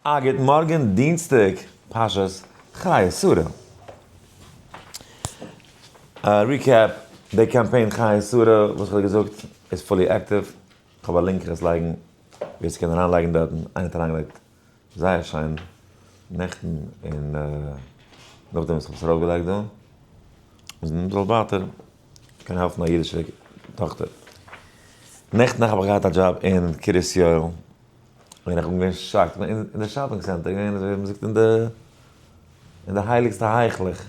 א גוט מארגן דינסטאג פרשת חיי שרה. Recap, די קאמפיין חיי שרה וואס איך האב געזאגט איז fully active, איך האב א link איך עס לייגן ווער ס'קען אריינלייגן דארטן, איינער האט אריינגעלייגט זייער שיין נעכטן און נאכדעם וואס איך האב עס ארויפגעלייגט דא, און מ'זאל ווייטער קענען העלפן א אידישע טאכטער. נעכטן נאכט האב איך געהאט א דזשאב אין קרית יואל. און איך בין געווען shocked, כ'בין אין די shopping center געווען אזוי ווי מ'זאגט אין די אין די הייליגסטע היכלעך,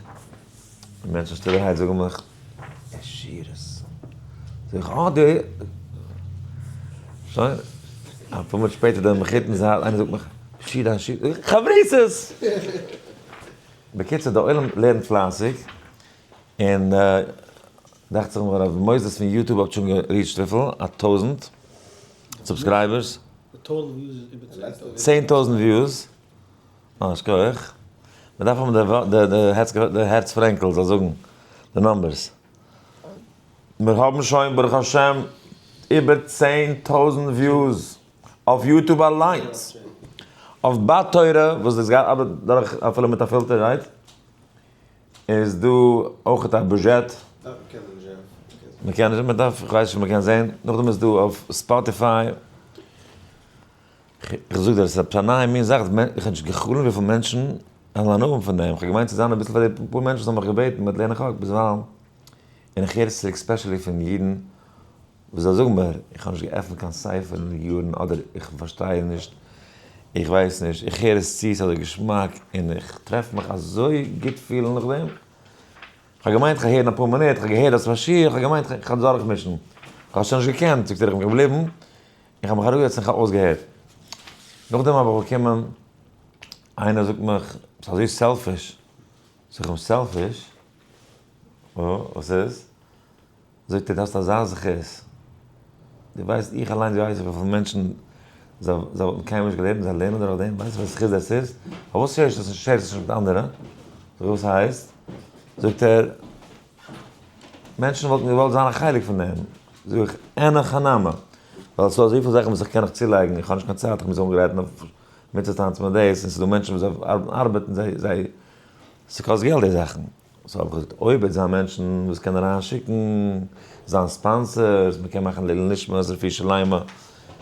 און מענטשן שטילערהייט זאגן מיך, עשירות. זאג איך, אה די, שוין, אפאר מינוט שפעטער די מחותן זייט, איינער זאגט מיך, שי דיין שי, זאג איך, חברותות! בקיצור די עולם לערנט פלייסיג, און דאכט זיך מיר אז מוסדות פון YouTube האט שוין גע reach ט וויפיל? א טויזענט subscribers? 10,000 views, אה שכוח. מען דארף האבן די הערץ פרענקל זאל זאגן די numbers. מיר האבן שוין ברוך השם איבער 10,000 views אויף YouTube אליינס. אויף בת תורה וואס דאס גייט ארבעט דורך אפילו מיט א filter right? איז דא אויכעט א בוזשעט? מ'קען נישט, מ'דארף, כ'ווייס נישט מ'קען זעהן, נאכדעם איז דא אויף Spotify, כ'זאג דיר עס איז עפעס א נייע מין זאך, איך האב נישט גע'חלומ'ט וויפיל מענטשן וועלן הנאה האבן פון דעם, כ'האב געמיינט צו זיין אביסל פאר די פאר מענטשן וואס האבן מיך געבעטן מיט לערנען חק ביזווייל, און איך הער עס צוריק specially פון אידן וואס זיי זאגן מיר, איך האב נישט געעפנט קיין ספר אין יארן אדער איך פארשטיי נישט, איך ווייס נישט, איך הער עס צו, ס'איז אזוי געשמאק און איך טרעף מיך אזוי גוט פילן נאכדעם. כ'האב געמיינט כ'גיי הערן אפאר מינוט, כ'האב געהערט אז ס'איז א שיעור, כ'האב געמיינט כ'גיי דורכמישן, כ'האב שוין נישט געקענט, זאגט ער, איך בין געבליבן, און כ'האב מיך אראפגעזעצט און כ'האב אויסגעהערט. נאכדעם האב איך באקומען, איינער זאגט מיך, ביסט אזוי selfish, זאג איך אים, selfish? וואס איז? זאגט ער, דו האסט אזא זכות, דו ווייסט, איך אליינס ווייס וויפיל מענטשן זיי וואלטן קיינמאל נישט געלערנט, זיי לערנען דורך דעם, ווייסט וואס זכות דאס איז? פארוואס share סטו עס נישט, share סט עס נישט מיט אנדערע? זאג איך, וואס הייסט? זאגט ער, מענטשן וואלטן געוואלט זיין א חלק פון דעם. זאג איך, אין הכי נמי, ווייל ס'דא אזויפיל זאכן וואס איך קען נאך צולייגן, איך האב נישט קיין צייט, איך מוז אנגרייטן אויף מצוה טאנץ מיט דאס, און ס'דא מענטשן וואס ארבעטן, זיי, זיי, ס'קאסט געלט די זאכן. so האב איך געזאגט אויב וועט זיין מענטשן וואס קענען אריין שיקן, זיין sponsors, מען קען מאכן לעילוי נשמת, רפואה שלימה,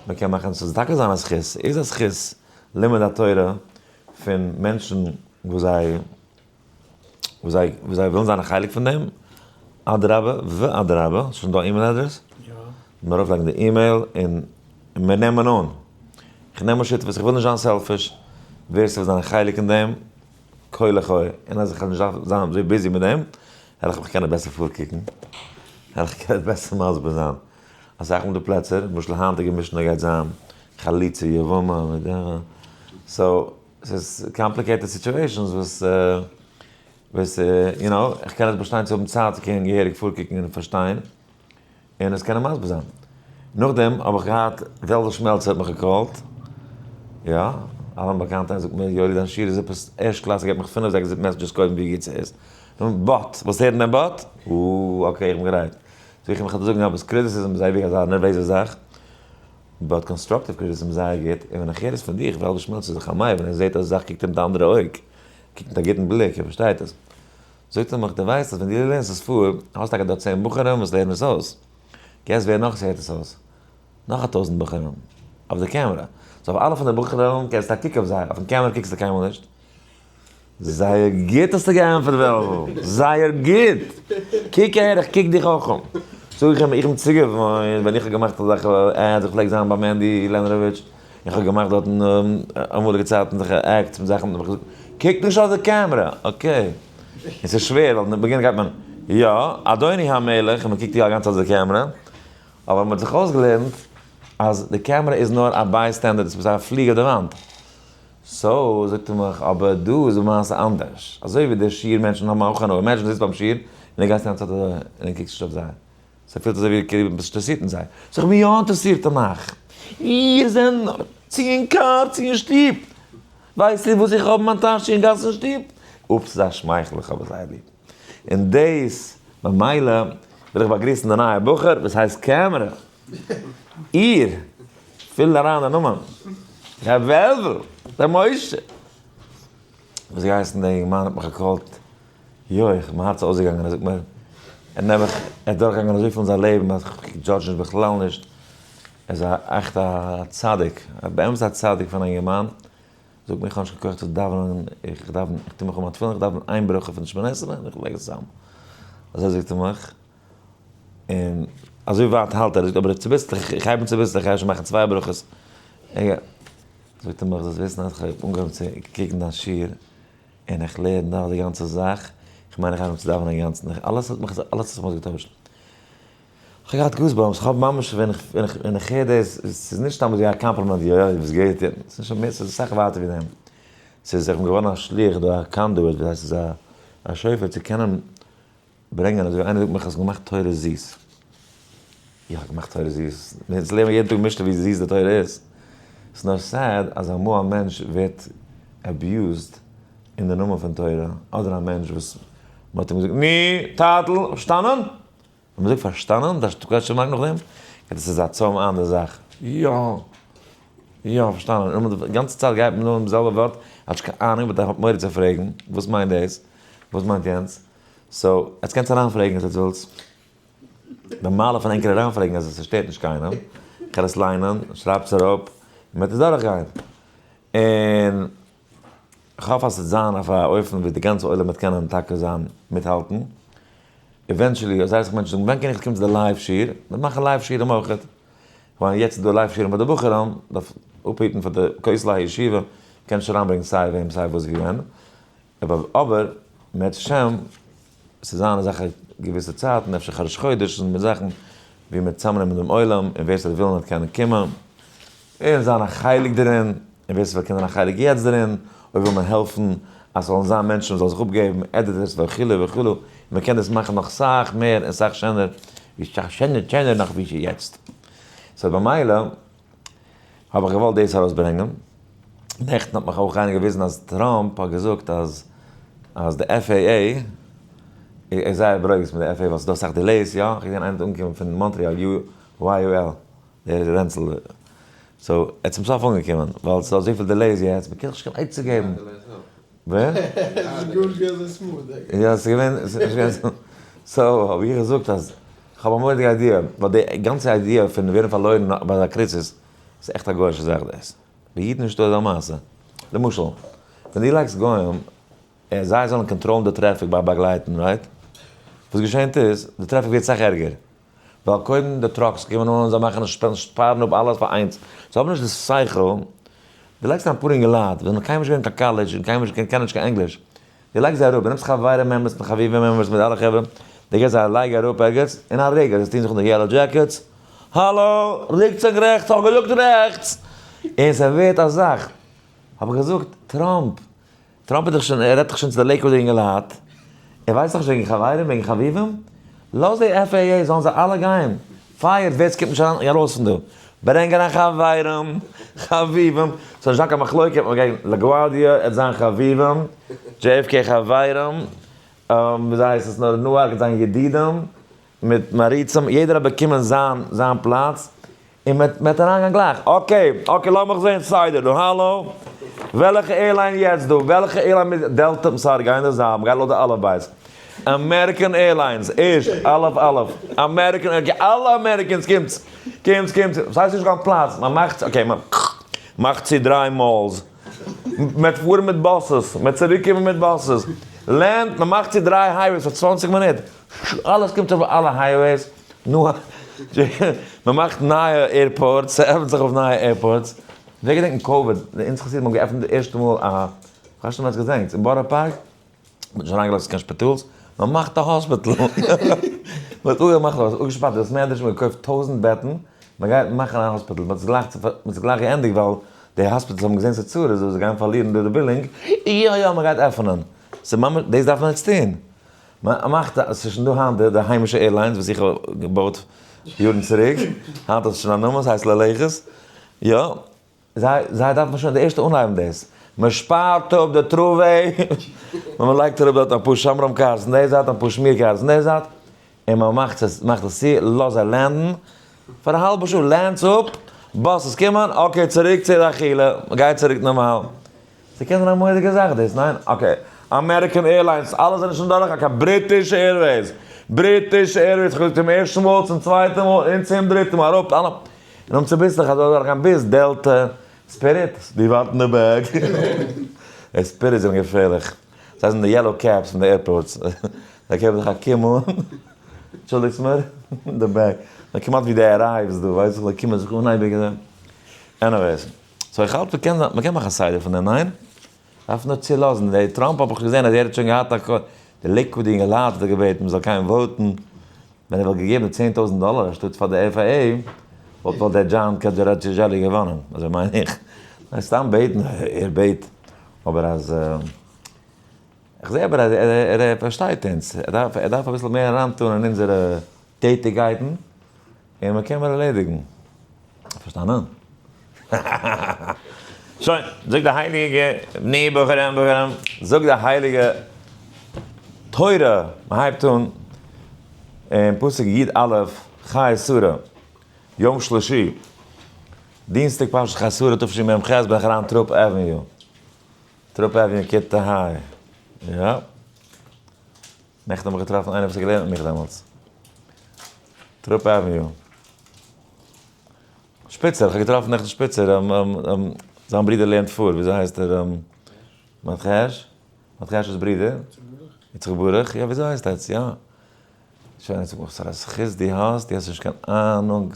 מען קען מאכן ס'זאל טאקע זיין א זכות, ס'איז א זכות לימוד התורה פון מענטשן וואס זיי וואס זיי וואס זיי ווילן זיין א חלק פון דעם, אדרבה ואדרבה, ס'איז שוין דא א email address? יא. מיר ארויפלייגן די אימעיל און מיר נעמען אן, איך נעם אן שותפות, איך וויל נישט זיין selfish, ווער ס'וויל זיין א חלק אין דעם, כה לחי, און אז איך וועל נישט דארפן זיין אזוי busy מיט דעם, וועל איך מיך קענען בעסער פארקוקן, וועל איך קענען בעסער מסביר זיין. אסאך מאל די פלעצער, למשל היינטיגע משנה גייט זיין חליצה יבמה מיט די, so ס'איז complicated situations וואס וואס you know, איך קען עס באשטיין צו האבן צייט צו קענען געהעריג פארקוקן און פארשטיין. און עס קענען מסביר זיין. נאכדעם האב איך געהאט וועלוול שמעלצער האט מיך גע call ט, יא, אלעמען באקאנט, ער זאגט מיר יואלי דיין שיעור איז עפעס ערשט קלאס, ער געבט מיך פינף זעקס זיבן messages קודם ווי גוט ס'איז, נו but, ווילסט הערן דעם but? אה okay איך בין גרייט. זאג איך אים איך וועל דיר זאגן עפעס, criticism איז אייביג אזא נערוועזע זאך, but constructive criticism איז זייער גוט, און ווען איך הער עס פון דיך, וועלוול שמעלצער איז דאך א מבין, ער זעט אז די זאך קוקט אים מיט א אנדערע אויג, קוקט מיט א גוטן בליק, ער פארשטייט עס. זאגט ער מיך, דו ווייסט אז ווען דו לערנסט עס פאר, האסט טאקע דארט צען בחורים וואס לערנען עס אויס. guess ווער נאך עס הערט עס אויס? נאך א טויזנט בחורים. אויף די קעמרע. so אויף אלע פון די בחורים קענסטו א קוק אויף זיי, אויפן קעמרע קוקסטו קיינמאל נישט. זייער גוט האסטו געענטפערט וועלוול! זייער גוט! קוק אהער, איך קוק דיך אויך אן. זאג איך אים, איך בין צוגעוואוינט ווען איך האב געמאכט אזעלכע ads, איך פלעג זיין ביי מענדי לענעראוויטש, איך האב געמאכט דארטן אמאליגע צייטן זיכער acts מיט זאכן, האב איך געזאגט, קוק נישט אויף די קעמרע, okay. און ס'איז שווער, ווייל אין beginning גייט מען, יא, אדוני המלך, און מ'קוקט יא א גאנצע צייט אויף די קעמרע, אבער מ'האט זיך אויסגעלערנט אז די קעמרע איז נאר א bystander, דאס איז א פליג אויף די וואנט. so, זאגט ער מיך, אבער דא איז די מעשה אנדערש, אזוי ווי די שיעור מענטשן האבן אויך הנאה, imagine דו זיצט ביים שיעור און דו גייסט די גאנצע צייט אזוי און דו קוקסט נישט אויף זיי. ס'פילט אזוי ווי כאילו ביסט אינטערעסירט אין זיי. זאג איך בין יא אינטערעסירט אין אייך. איר זענט נאר צו אין קאר צו אין שטוב. ווייסט איר וואס איך האב אין מיין טאש אין גאס אין שטוב? אופס אזא שמייכל איך האב עס זייער ליב. און דאס ממילא וויל איך באגריסן די נייע בחור וואס הייסט קעמרע. איר פיל אריין די נאמען. ר' וועלוול! ר' משה! וואס געהייסן דער אינגערמאן האט מיך גע call ט, יוי, איך מיין הארץ איז אויסגעגאנגען, ער זאגט מיר, ער נעבעך, ער איז דורכגעגאנגען אזויפיל אין זיין לעבן אז איך judge נישט בכלל נישט, ער איז א עכט א צדיק, באמת א צדיק פון א אינגערמאן, זאגט מיר איך האב נישט קיין כח צו דאווענען, איך דאווען, איך טו מיך אן מיין תפילין, איך דאווען איין ברכה פון שמונה עשרה און איך לייג עס צוזאם, אזוי זאגט ער מיך, און אזוי ווייט האלט ער, ער זאגט אבער צוביסלעך, איך הייב אן צוביסלעך, איך גיי שוין מאכן צוויי ברכות, זאגט ער מיך זאלסט וויסן אז איך האב אנגעהויבן צו קוקן דיין שיעור, און איך לערן נאך די גאנצע זאך, איך מיין איך הייב אן צו דאווענען אינגאנצן, אלעס האט מיך, אלעס האט זיך אויסגעטוישט. כ'האב געהאט goosebumps, כ'האב ממש ווען איך ווען איך ווען איך הער דאס, ס'איז נישט סתם אזוי א קאמפלימענט יא יא וואס גייט, ס'איז נישט מער ס'איז אסאך ווייטער ווי דעם, ס'איז איך בין געווארן א שליח דא א conduit ווי הייסט עס א א שופר צו קענען ברענגען אזוי ווי איינער זאגט מיך האסט געמאכט תורה זיס, איך האב געמאכט תורה זיס, אונז לערנען יעדן טאג משנה ווי זיס די תורה איז, ס'איז נאר sad אז אמאל א מענטש ווערט abused אין די נאמען פון תורה, אדער א מענטש וואס מ'האט אים געזאגט נו טאטל, פארשטאנען? ווען מ'זאגט פארשטאנען, דארפסטו question mark נאכדעם? דאס איז א צוים אנדער זאך. יא. יא, פארשטאנען. און די גאנצע צייט גייט מען אן די זעלבע ווארט, האט נישט קיין אהנונג, באט ער האט מורא צו פרעגן, וואס מיינט דאס? וואס מיינט יענץ? so, עטס קענטס אריינפרעגן אז עטס ווילטס. די מעלה פון ענקער אריינפרעגן אז עס שטערט נישט קיינעם. כ'קען עס ליינען, שרייבטס אראפ, און מ'וועט עס דורכגיין. און כ'האף אז ס'וועט זיין אויף א אופן ווי די גאנצע עולם וועט קענען טאקע זיין מיטהאלטן. eventually, אזוי אסאך מענטשן זאגן, ווען קען איך קומען צו די live שיעור? מיר מאכן live שיעורים אויכעט. כ'מיין יעצט איז דא live שיעורים פאר די בחורים, דארף אפהיטן פאר די כותלי הישיבה, מ'קען נישט אריינברענגן סיי וועם סיי וואס ווי ווען. אבער, מערצעשעם, ס'איז זיין אזעלכע געוויסע צייטן, אפשר ראש חודש און מיט זאכן, ווי מ'וועט צוזאמנעמען דעם עולם, און ווער ס'וועט ווילן וועט קענען קומען, און זיין א חלק דערין, און ווער ס'וועט קענען זיין א חלק יעצט דערין, אויב וויל מען העלפן אז ס'זאלן זיין מענטשן וואס זאלן זיך אפגעבן, editors וכו' וכו', און מ'קען דאס מאכן נאך סאך מער און סאך שענער, ווי סאך שענער שענער נאך ווי ס'איז יעצט. so במילא האב איך געוואלט דאס ארויסברענגען. נעכטן האט מיך אויך איינער געוויזן אז טראמפ האט געזאגט אז אז די FAA איז זייער ברוגז מיט די FAA ווייל ס'איז דא אסאך delays, יא, איך האב געזען איינער איז אנגעקומען פון מאנטריאל, YUL. דער רענצל so ער האט צום סוף אנגעקומען ווייל ס'איז דא אזויפיל delays יעצט מ'קען זיך נישט קיין עצה געבן. ווער? יא ס'איז געווען so האב איך געזאגט אז כ'האב א מורא'דיגע idea ווייל די גאנצע idea פון ווערן פארלוירן ביי א קריזיס איז עכט א גוי'אישע זאך דאס. ביי אידן נישטא אזא מעשה. למשל ווען דו לייגסט גוים זיי זאלן control ן די טרעפיק ביי באגלייטן right? וואס געשענט איז די טרעפיק ווערט סאך ערגער. ווייל קודם די trucks קומען אן און זיי מאכן שפארן אפ אלעס פאר איינס, זיי האבן נישט די שכל, דו לייגסט אריין אפאר אינגעלייט וואס זענען קיינמאל נישט געווען אין קיין קאלעדזש און קיינמאל נישט קענען נישט קיין ענגליש, דו לייגסט זיי אראפ, דו נעמסט חברים members מיט חביבים members מיט אלע חברה, דו געבסט זיי א לייג אראפ ערגעץ, אין א רגע זיי טוען זיך אן די yellow jackets, האלא, לינקס און רעכטס, האב געזאגט רעכטס! און ס'ווערט א זאך, האב איך געזאגט, טראמפ, טראמפ איז דאך שוין, ער רעדט דאך שוין צו די לעיקוואדער אינגעלייט, ער ווייסט דאך נישט וועגן חברים, וועגן חביבים, לאז די FAA זאלן זיי אלע גיין, fired ווער ס'קומט נישט אריין ארויס פון דא, ברענג אריין חברים, חביבים, ס'זאל נישט זיין קיין מחלוקת, מ'גייט לאגווארדיע עט זיין חביבים, JFK חברים, וויאזוי הייסט עס נאר, נוארק עט זיין ידידים, מיט מעריצים, יעדער האט באקומען זיין זיין פלאץ, און מען וועט אריינגיין גלייך, okay, okay לאמיך זעהן סדר דא, האלא, וועלכע airline יעצט דא, וועלכע airline מיט דעלטא, sorry גיי אין די זייט, מ'גייט לויט די אלף בית, אמעריקען עירליינס, ערשט, אלף אלף, אמעריקען, okay אלע Americans קומטס, קומטס קומטס, ס'הייסט נישט קיין פלאץ, מען מאכט, okay מען מאכט צו דריי malls, מען וועט פארן מיט buses, מען וועט צוריק קומען מיט buses, land, מען מאכט צו דריי highways פאר 20 מינוט, אלעס קומט אויף אלע highways, נו, מען מאכט נייע airports, ס'עפנט זיך אויף נייע airports, ווער געדענקט אין קאוויד, אונז חסידים האבן געעפנט די ערשטע מאל א, כ'ווייס נישט אויב עטס געדענקטס, אין בארא פארק, מ'האט נישט אריינגעלאזט קיין שפיטאלס, מען מאכט א hospital, מען האט אפגעמאכט, מען האט אפגעשפארט די בית מדרש, מען האט געקויפט 1000 בעטן, מען גייט מאכן א hospital, מען האט עס גלייך, מען האט עס גלייך געענדיגט ווייל די hospitals האבן געזען ס'איז צרות, זיי גייען פארלירן די billing, יא יא מען גייט עפענען, ס'איז ממש, דאס דארף מען יעצט טון. מ'מאכט א, ס'איז שוין דא היינט די היימישע airlines וואס איך האב געבויט יארן צוריק, היינט האט עס שוין א נאמען, ס'הייסט ללכת, יא, זיי זיי דארפן שוין די ערשטע אנהייבן דאס, מ'שפארט אפ די thruway, און מ'לייגט אראפ דארט אפאר שומרים cars אין די זייט אפאר שמיר cars אין די זייט, און מ'מאכט עס, מאכט עס צו, לאז זיי land ן, פאר א האלבע שעה land ס אפ, Buses קומען, okay, צוריק צו די אכילה, מ'גייט צוריק נארמאל. ס'קען זיין א מורא'דיגע זאך דאס, ניין? Okay, American Airlines, אלע זענען שוין דורך, okay, British Airways, British Airways, כ'האב געזאגט צום ערשטן מאל, צום צווייטן מאל, און צום דריטן מאל, אראפ, אלע, און האבן צוביסלעך אזוי דורכגיין ביז Delta, Spirit, די ווארטן די bag. די Spirit זענען געפערליך. זיי זענען די yellow cabs פון די airports. זיי געבן זיך א קום אן, אנטשולדיגטס מיר, די bag. זיי כמעט ווי די arrives דא, ווייסט זיי קומען זיך אן אייביג אזוי. Anyways. So איך האלט מ'קען מ'קען מאכן א סדר פון דעם, ניין? דארף נאר צולאזן. די טראמפ האב איך געזען אז ער האט שוין געהאט א די Lakewood אינגעלייט האט ער געבעטן מ'זאל גיין vote ן. ווען ער וואלט געגעבן 10,000 דאלאר אנשטאט פאר די FAA, וואלט וואלט דער דזשאן קעדזשעלי געוואנען, אזוי מיין איך. ניין, סתם בעטן, ער בעט, אבער אז, איך זע אבער אז ער ער פארשטייט אונז, ער דארף ער דארף אביסל מער אריינטאן אין אונזערע טעטיגקייטן, און מען קען מער ערלעדיגן. פארשטאנען? שוין, זאגט די הייליגע בני בחורים בחורים, זאגט די הייליגע תורה, מען הייבט אן אין פסוק י א, חיי שרה, יום שלישי, דינסטאג פרשת חיי שרה תשמ ח, בין איך אריין Throop Avenue, Throop Avenue כיתה ה', יא, נעכטן האב איך געטראפן איינער וואס האט געלערנט מיט מיך דעמאלטס, Throop Avenue. שפיצער, איך האב געטראפן נעכטן שפיצער, זיין ברודער לערנט פאר, וויאזוי הייסט ער? מרדכי הערש? מרדכי הערש'ס ברודער? יצחק ברוך? יא, וויאזוי הייסט עטס? יא. שוין, איך זאג, וואסארא זכות דו האסט, דו האסט נישט קיין אהנונג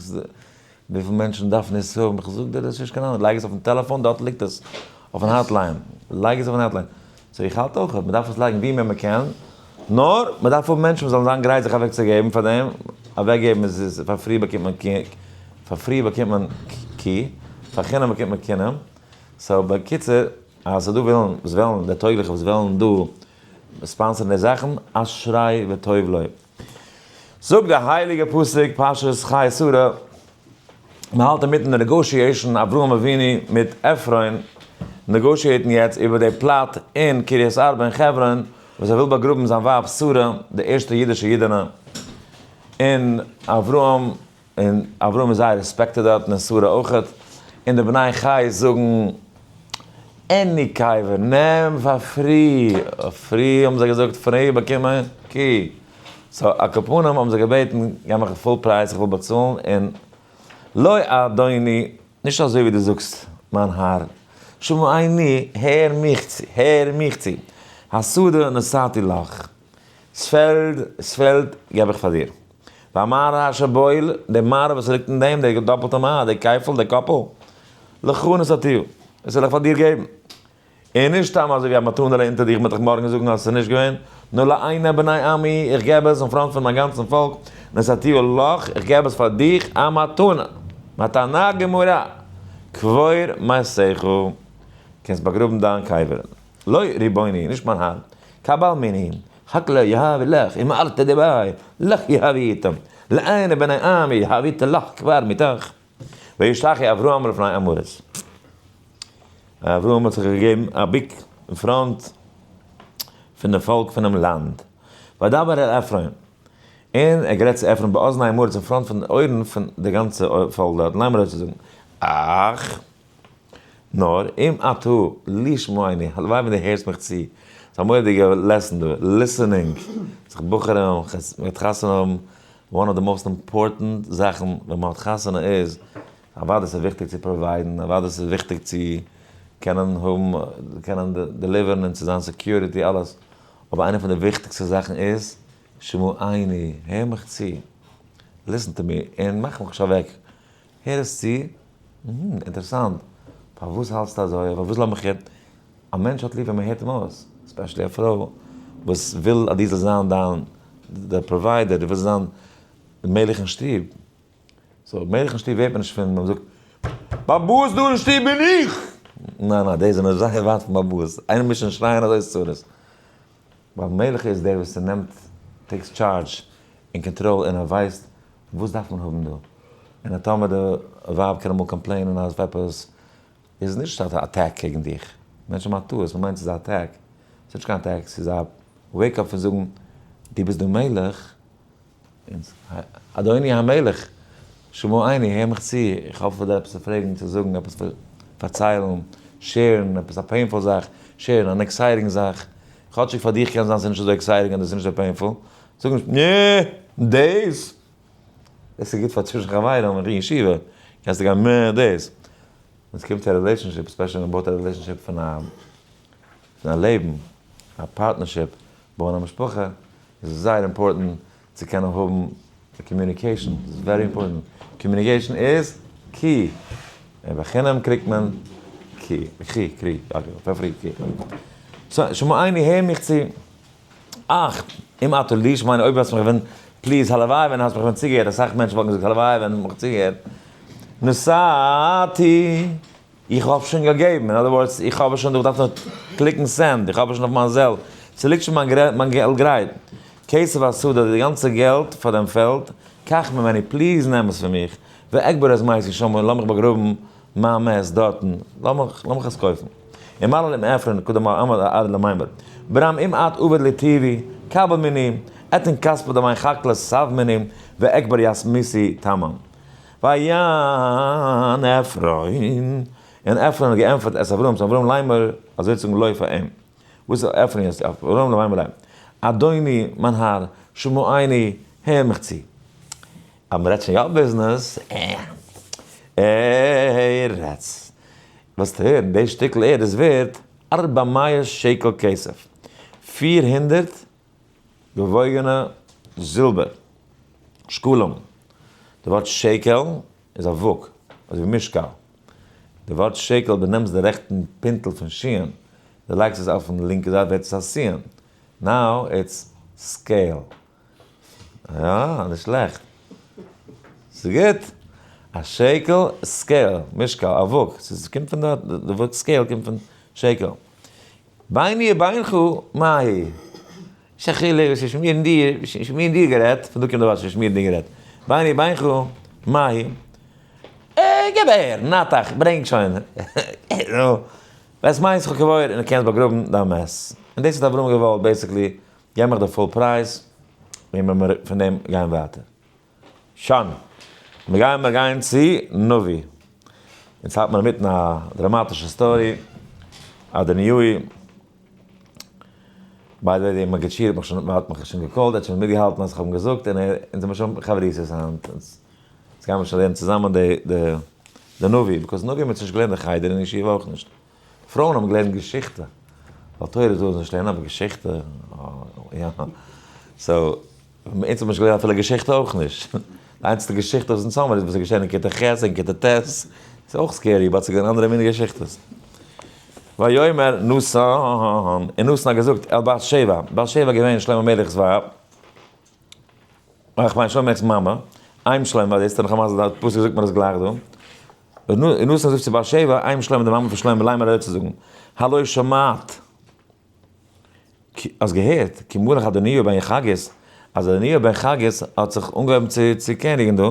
וויפיל מענטשן דארפן עס האבן, איך זאג דיר, דו האסט נישט קיין אהנונג, לייג עס אויפן טעלעפאן, דארט ליגט עס, אויפן hotline, לייג עס אויפן hotline. So איך האלט אויך אז מען דארף עס לייגן ווי מער מען קען, נאר מען דארף האבן מענטשן וואס זאלן זיין גרייט זיך אוועקצוגעבן פאר דעם, אוועקגעבן איז איז פאר free באקומט מען קי, פאר free באקומט מען קי, פאר חינם באקומט מען כינים, so בקיצור אז ס'איז דא ווילן וואס וועלן, די טויגליכע וואס וועלן דא sponsor ן די זאכן, אשרי וטוב לו. זאגט די הייליגע פסוק פרשת חיי שרה, מען האלט אינמיטן די negotiation, אברהם אבינו מיט עפרון negotiate ן יעצט איבער די plot אין קרית ארבע אין חברון, וואס ער וויל באגראבן זיין ווייב שרה, די ערשטע אידישע אידענע, און אברהם, און אברהם איז זייער respected דארטן און שרה אויכעט, און די בני חת זאגן, any קבר, נעם פאר free, free האבן זיי געזאגט, free באקומען קי, so על כל פנים האבן זיי געבעטן, געב מיך full price, איך וויל באצאלן, און לא אדוני, נישט אזוי ווי דו זאגסט מיין האר, שמעני, הער מיך צו, הער מיך צו, השדה נתתי לך, ס'פעלד, ס'פעלד געב איך פאר דיר. והמערה אשר בו, די מערה וואס ליגט אין דעם, די דאפלטע מערה, די כפל, די קאפל, לך נתתיה, דאס וועל איך פאר דיר געבן. און נישט סתם אזוי ווי א מתנה'לע אונטער דיך מ'וועט דיך מארגן זאגן אז עס איז נישט געווען, נאר לעיני בני עמי, איך געב עס אין front פון מיין גאנצן פאלק, נתתיה לך, איך געב עס פאר דיך א מתנה, מתנה גמורה, קבור מתך, קענסט באגראבן דיין קבר. לא ריבוני, נישט מיין האר, קבל ממני, חקלא יהבי לך, ומערתא דבעי, לך יהבי איתם, לעיני בני עמי יהבית לך כבר מתך. וישתחו אברהם לפני עם הארץ. אברהם האט זיך געגעבן א בוק אין front פון די פאלק פונעם לאנד. וידבר אל עפרון, און ער גערעדט צו עפרון באזני עם הארץ אין front פון די אויערן פון די גאנצע פאלק דארט, לאמר אזוי צו זאגן, אך, נאר, אם אתה לשמועני, הלוואי ווען דו הערסט מיך צו, ס'איז א מורא'דיגע lesson דא, listening, זיך בחורים, מ'גייט חתונה האבן, one of the most important זאכן ווען מ'האט חתונה איז, אוודאי ס'איז וויכטיג צו provide ן, אוודאי ס'איז וויכטיג צו קענען האבן, קענען deliver ן און צו זיין security אלעס, אבער איינע פון די וויכטיגסטע זאכן איז, שמעני, הער מיך צו, listen to me, און מאך מיך נישט אוועק, הער עס צו, אינטערעסאנט, פארוואס האלטסטו אזוי, פארוואס לאמיך הערן, א מענטש האט ליב ווען מען הערט אים אויס, especially א פרוי וואס וויל אז דו זאלסט זיין דיין דער provider, דו ווילסט זיין די מלך אין שטוב, so מלך אין שטוב ווערט מען נישט פון מען זאגט באבאס דא אין שטוב בין איך! ניין ניין די זענען זייער ווייט פון באבאס, איינער מוז שוין שרייען אזוי איז צרות, ווייל מלך איז דער וואס נעמט takes charge און קאנטראל און ער ווייסט וואס דארף מען האבן דא, און טאמער די ווייב קען אמאל complain ען אז עפעס איז נישט א attack קעגן דיך, מענטשן מאכן טעות, מען מיינט ס'איז א attack, ס'איז נישט קיין attack, ס'איז א wake up פון זאגן, דו ביסט דער מלך, אדוני המלך. שמעני, הער מיך צו, איך האב פאר דיר עפעס צו פרעגן, צו זאגן, עפעס פארציילן, share ן, עפעס א painful זאך, share ן, אן exciting זאך. כאטשיג פאר דיך קען זיין ס'איז נישט אזוי exciting אדער ס'איז נישט אזוי painful. זאג נישט, נע, דאס! דאס איז גוט פאר צווישן חברים און אין ישיבה, קענסטו גיין נע, דאס. ווען ס'קומט צו א relationship, especially ווען מ'בויט א relationship פון א פון א לעבן, א partnership, בויען א משפחה, איז זייער important צו קענען האבן communication, ס'איז very important, communication איז key, און בחינם קריגט מען key, קרי, קרי, פאר free key. so, שמעני הער מיך צו, אך, אם אתה לי, שמעני אויב האסט מיך געווען, please, הלוואי ווען האסט מיך ווען צוגעהערט, אסאך מענטשן וואלטן געזאגט הלוואי ווען מיך צוגעהערט, נתתי. איך האב שוין געגעבן, in other words, איך האב עס שוין דא, איך דארף נאר click ן send, איך האב עס שוין אויף מיין Zelle, ס'ליגט שוין מיין געלט גרייט, כסף השדה, די גאנצע געלט פאר דעם פעלד, קח ממני, please נעם עס פון מיך, ואקבר את מתי שם, און לאמיך באגראבן מיין מת דארטן, לאמיך עס קויפן. און מעלה עם עפרון, קודם עמד אדער למימר, ברם אם את עובד לטיבי, קבל מיני, אתן כספא דמיין חקלא סב מיני, ואקבר יסמיסי תמן. ויען עפרון, און עפרון האט געענטפערט את אברהם צו אברהם לאמר, אזוי צו זאגן לו פאר אים. וואס איז עפרון יעצט אברהם לאמר להם, אדוני מיין האר, שמעני, הער מיך צו. אז מען רעדט שוין יא ביזנעס, אה, רעדטס. וועסטו הערן, די שטיקל ערד איז ווערט ארבע מאות שקל כסף, 400 געוואויגענע זילבער, שקלים. די ווארט שקל איז א וואג, אזוי ווי משקל. די ווארט שקל, דו נעמסט די רעכטן פינטל פון שין, דו לייגסט עס אויפן לינקע זייט ווערט עס א סין. Now it's scale. יא, נישט שלעכט. ס'איז גוט. א שקל, scale, משקל, א וואג. ס'קומט פון דארט, די ווארט scale קומט פון שקל. ביני ובינך מה היא? נישט א חילוק וואס צווישן מיר און דיר, צווישן מיר און דיר גערעדט, פון דא קומט די ווארט צווישן מיר און דיר גערעדט, ביני ובינך מה היא? אה, געב אהער, נאטאך, ברענג שוין, נו, ואת מתך קבור, און דו קענסט באגראבן דיין מת. און דאס האט אברהם געוואלט, basically, געב מיך די full price, און מיר פון דעם גיין ווייטער. שוין, מיר גייען מיר גיין צו נביא. אונז האלט מיר אינמיטן א דראמאטישע story, אדוניהו, by the way דער מגיד שיעור האט מיך שוין האט מיך שוין גע call ט, ער האט שוין מיטגעהאלטן אז איך האב אים געזאגט, און ער, אונז זעמיר שוין חברותות היינט, אונז גיימיר שוין לערנען צוזאמען די די די נביא, because נביא האט מען נישט געלערנט אין חדר און ישיבה אויך נישט. פרויען האבן געלערנט געשיכטע, ווייל תורה זאל זיי נישט לערנען אבער געשיכטע, יא. so, אונז האבן נישט געלערנט אפילו געשיכטע אויך נישט. די איינציגסטע געשיכטע וואס אונז האבן איז וואס איז געשען אין כיתה ח' און כיתה ט'. ס'איז אויך scary, but ס'איז געווען אנדערע מיני געשיכטעס. ויאמר נתן, און נתן האט געזאגט אל בת שבע, בת שבע איז געווען שלמה המלך'ס ווייב, איך מיין שלמה המלך'ס מאמע, אם שלמה, דאס איז נאך א מזל, די פסוק זאגט מיר עס גלייך דא. און נתן זאגט צו בת שבע, אם שלמה, די מאמע פון שלמה, לאמר אזוי צו זאגן, הלא שמעת, האסט געהערט, כי מלך אדוניהו בן חגית, אז אדוניהו בן חגית האט זיך אנגעהויבן צו צו קעניגן דא,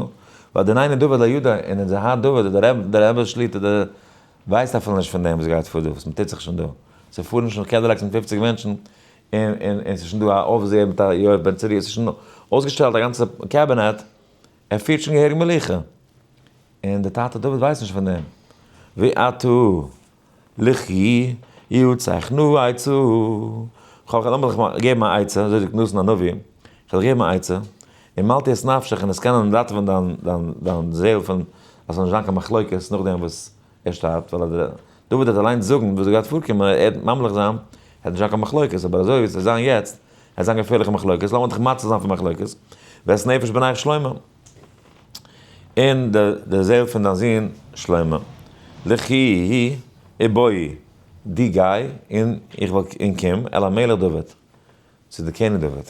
ואדונינו דוד לא ידע, און אונזער האר דוד, דער רבי שליט"א, דער ווייסט אפילו נישט פון דעם וואס גייט פאר דא, וואס מ'טוט זיך שוין דא, ס'פארן שוין Cadillacs מיט 50 מענטשן, און און און ס'איז שוין דא א אויפזעער מיט א יואב בן צרויה, ס'איז שוין אויסגעשטעלט א גאנצע קעבינעט, ער פירט שוין געהעריג מלוכה, און דער טאטע דוד ווייסט נישט פון דעם. ועתה לכי יעצך נא עצה, כ'האב לאמיר דיך געבן א עצה, אזוי זאגט נתן הנביא, כ'וועל דיך געבן א עצה, המלטי את נפשך און עס קענען ראטעווען דיין דיין דיין זעהל פון אז ס'זאל נישט זיין קיין מחלוקת נאכדעם וואס ער שטארבט, ווייל אז דוד וועט אליינס זאגן וואס גייט פארקומען, ער וועט ממליך זיין, וועט נישט זיין קיין מחלוקת, אבער אזוי ווי עס וועט זיין יעצט, וועט זיין געפערליכע מחלוקת, לאמיר דיך מציל זיין פון מחלוקת, ואת נפש בנך שלמה. און די זעל פון דיין זון שלמה. לכי ובואי, דו גיי, און איך וועל און קום, אל המלך דוד, צו די קעניג דוד.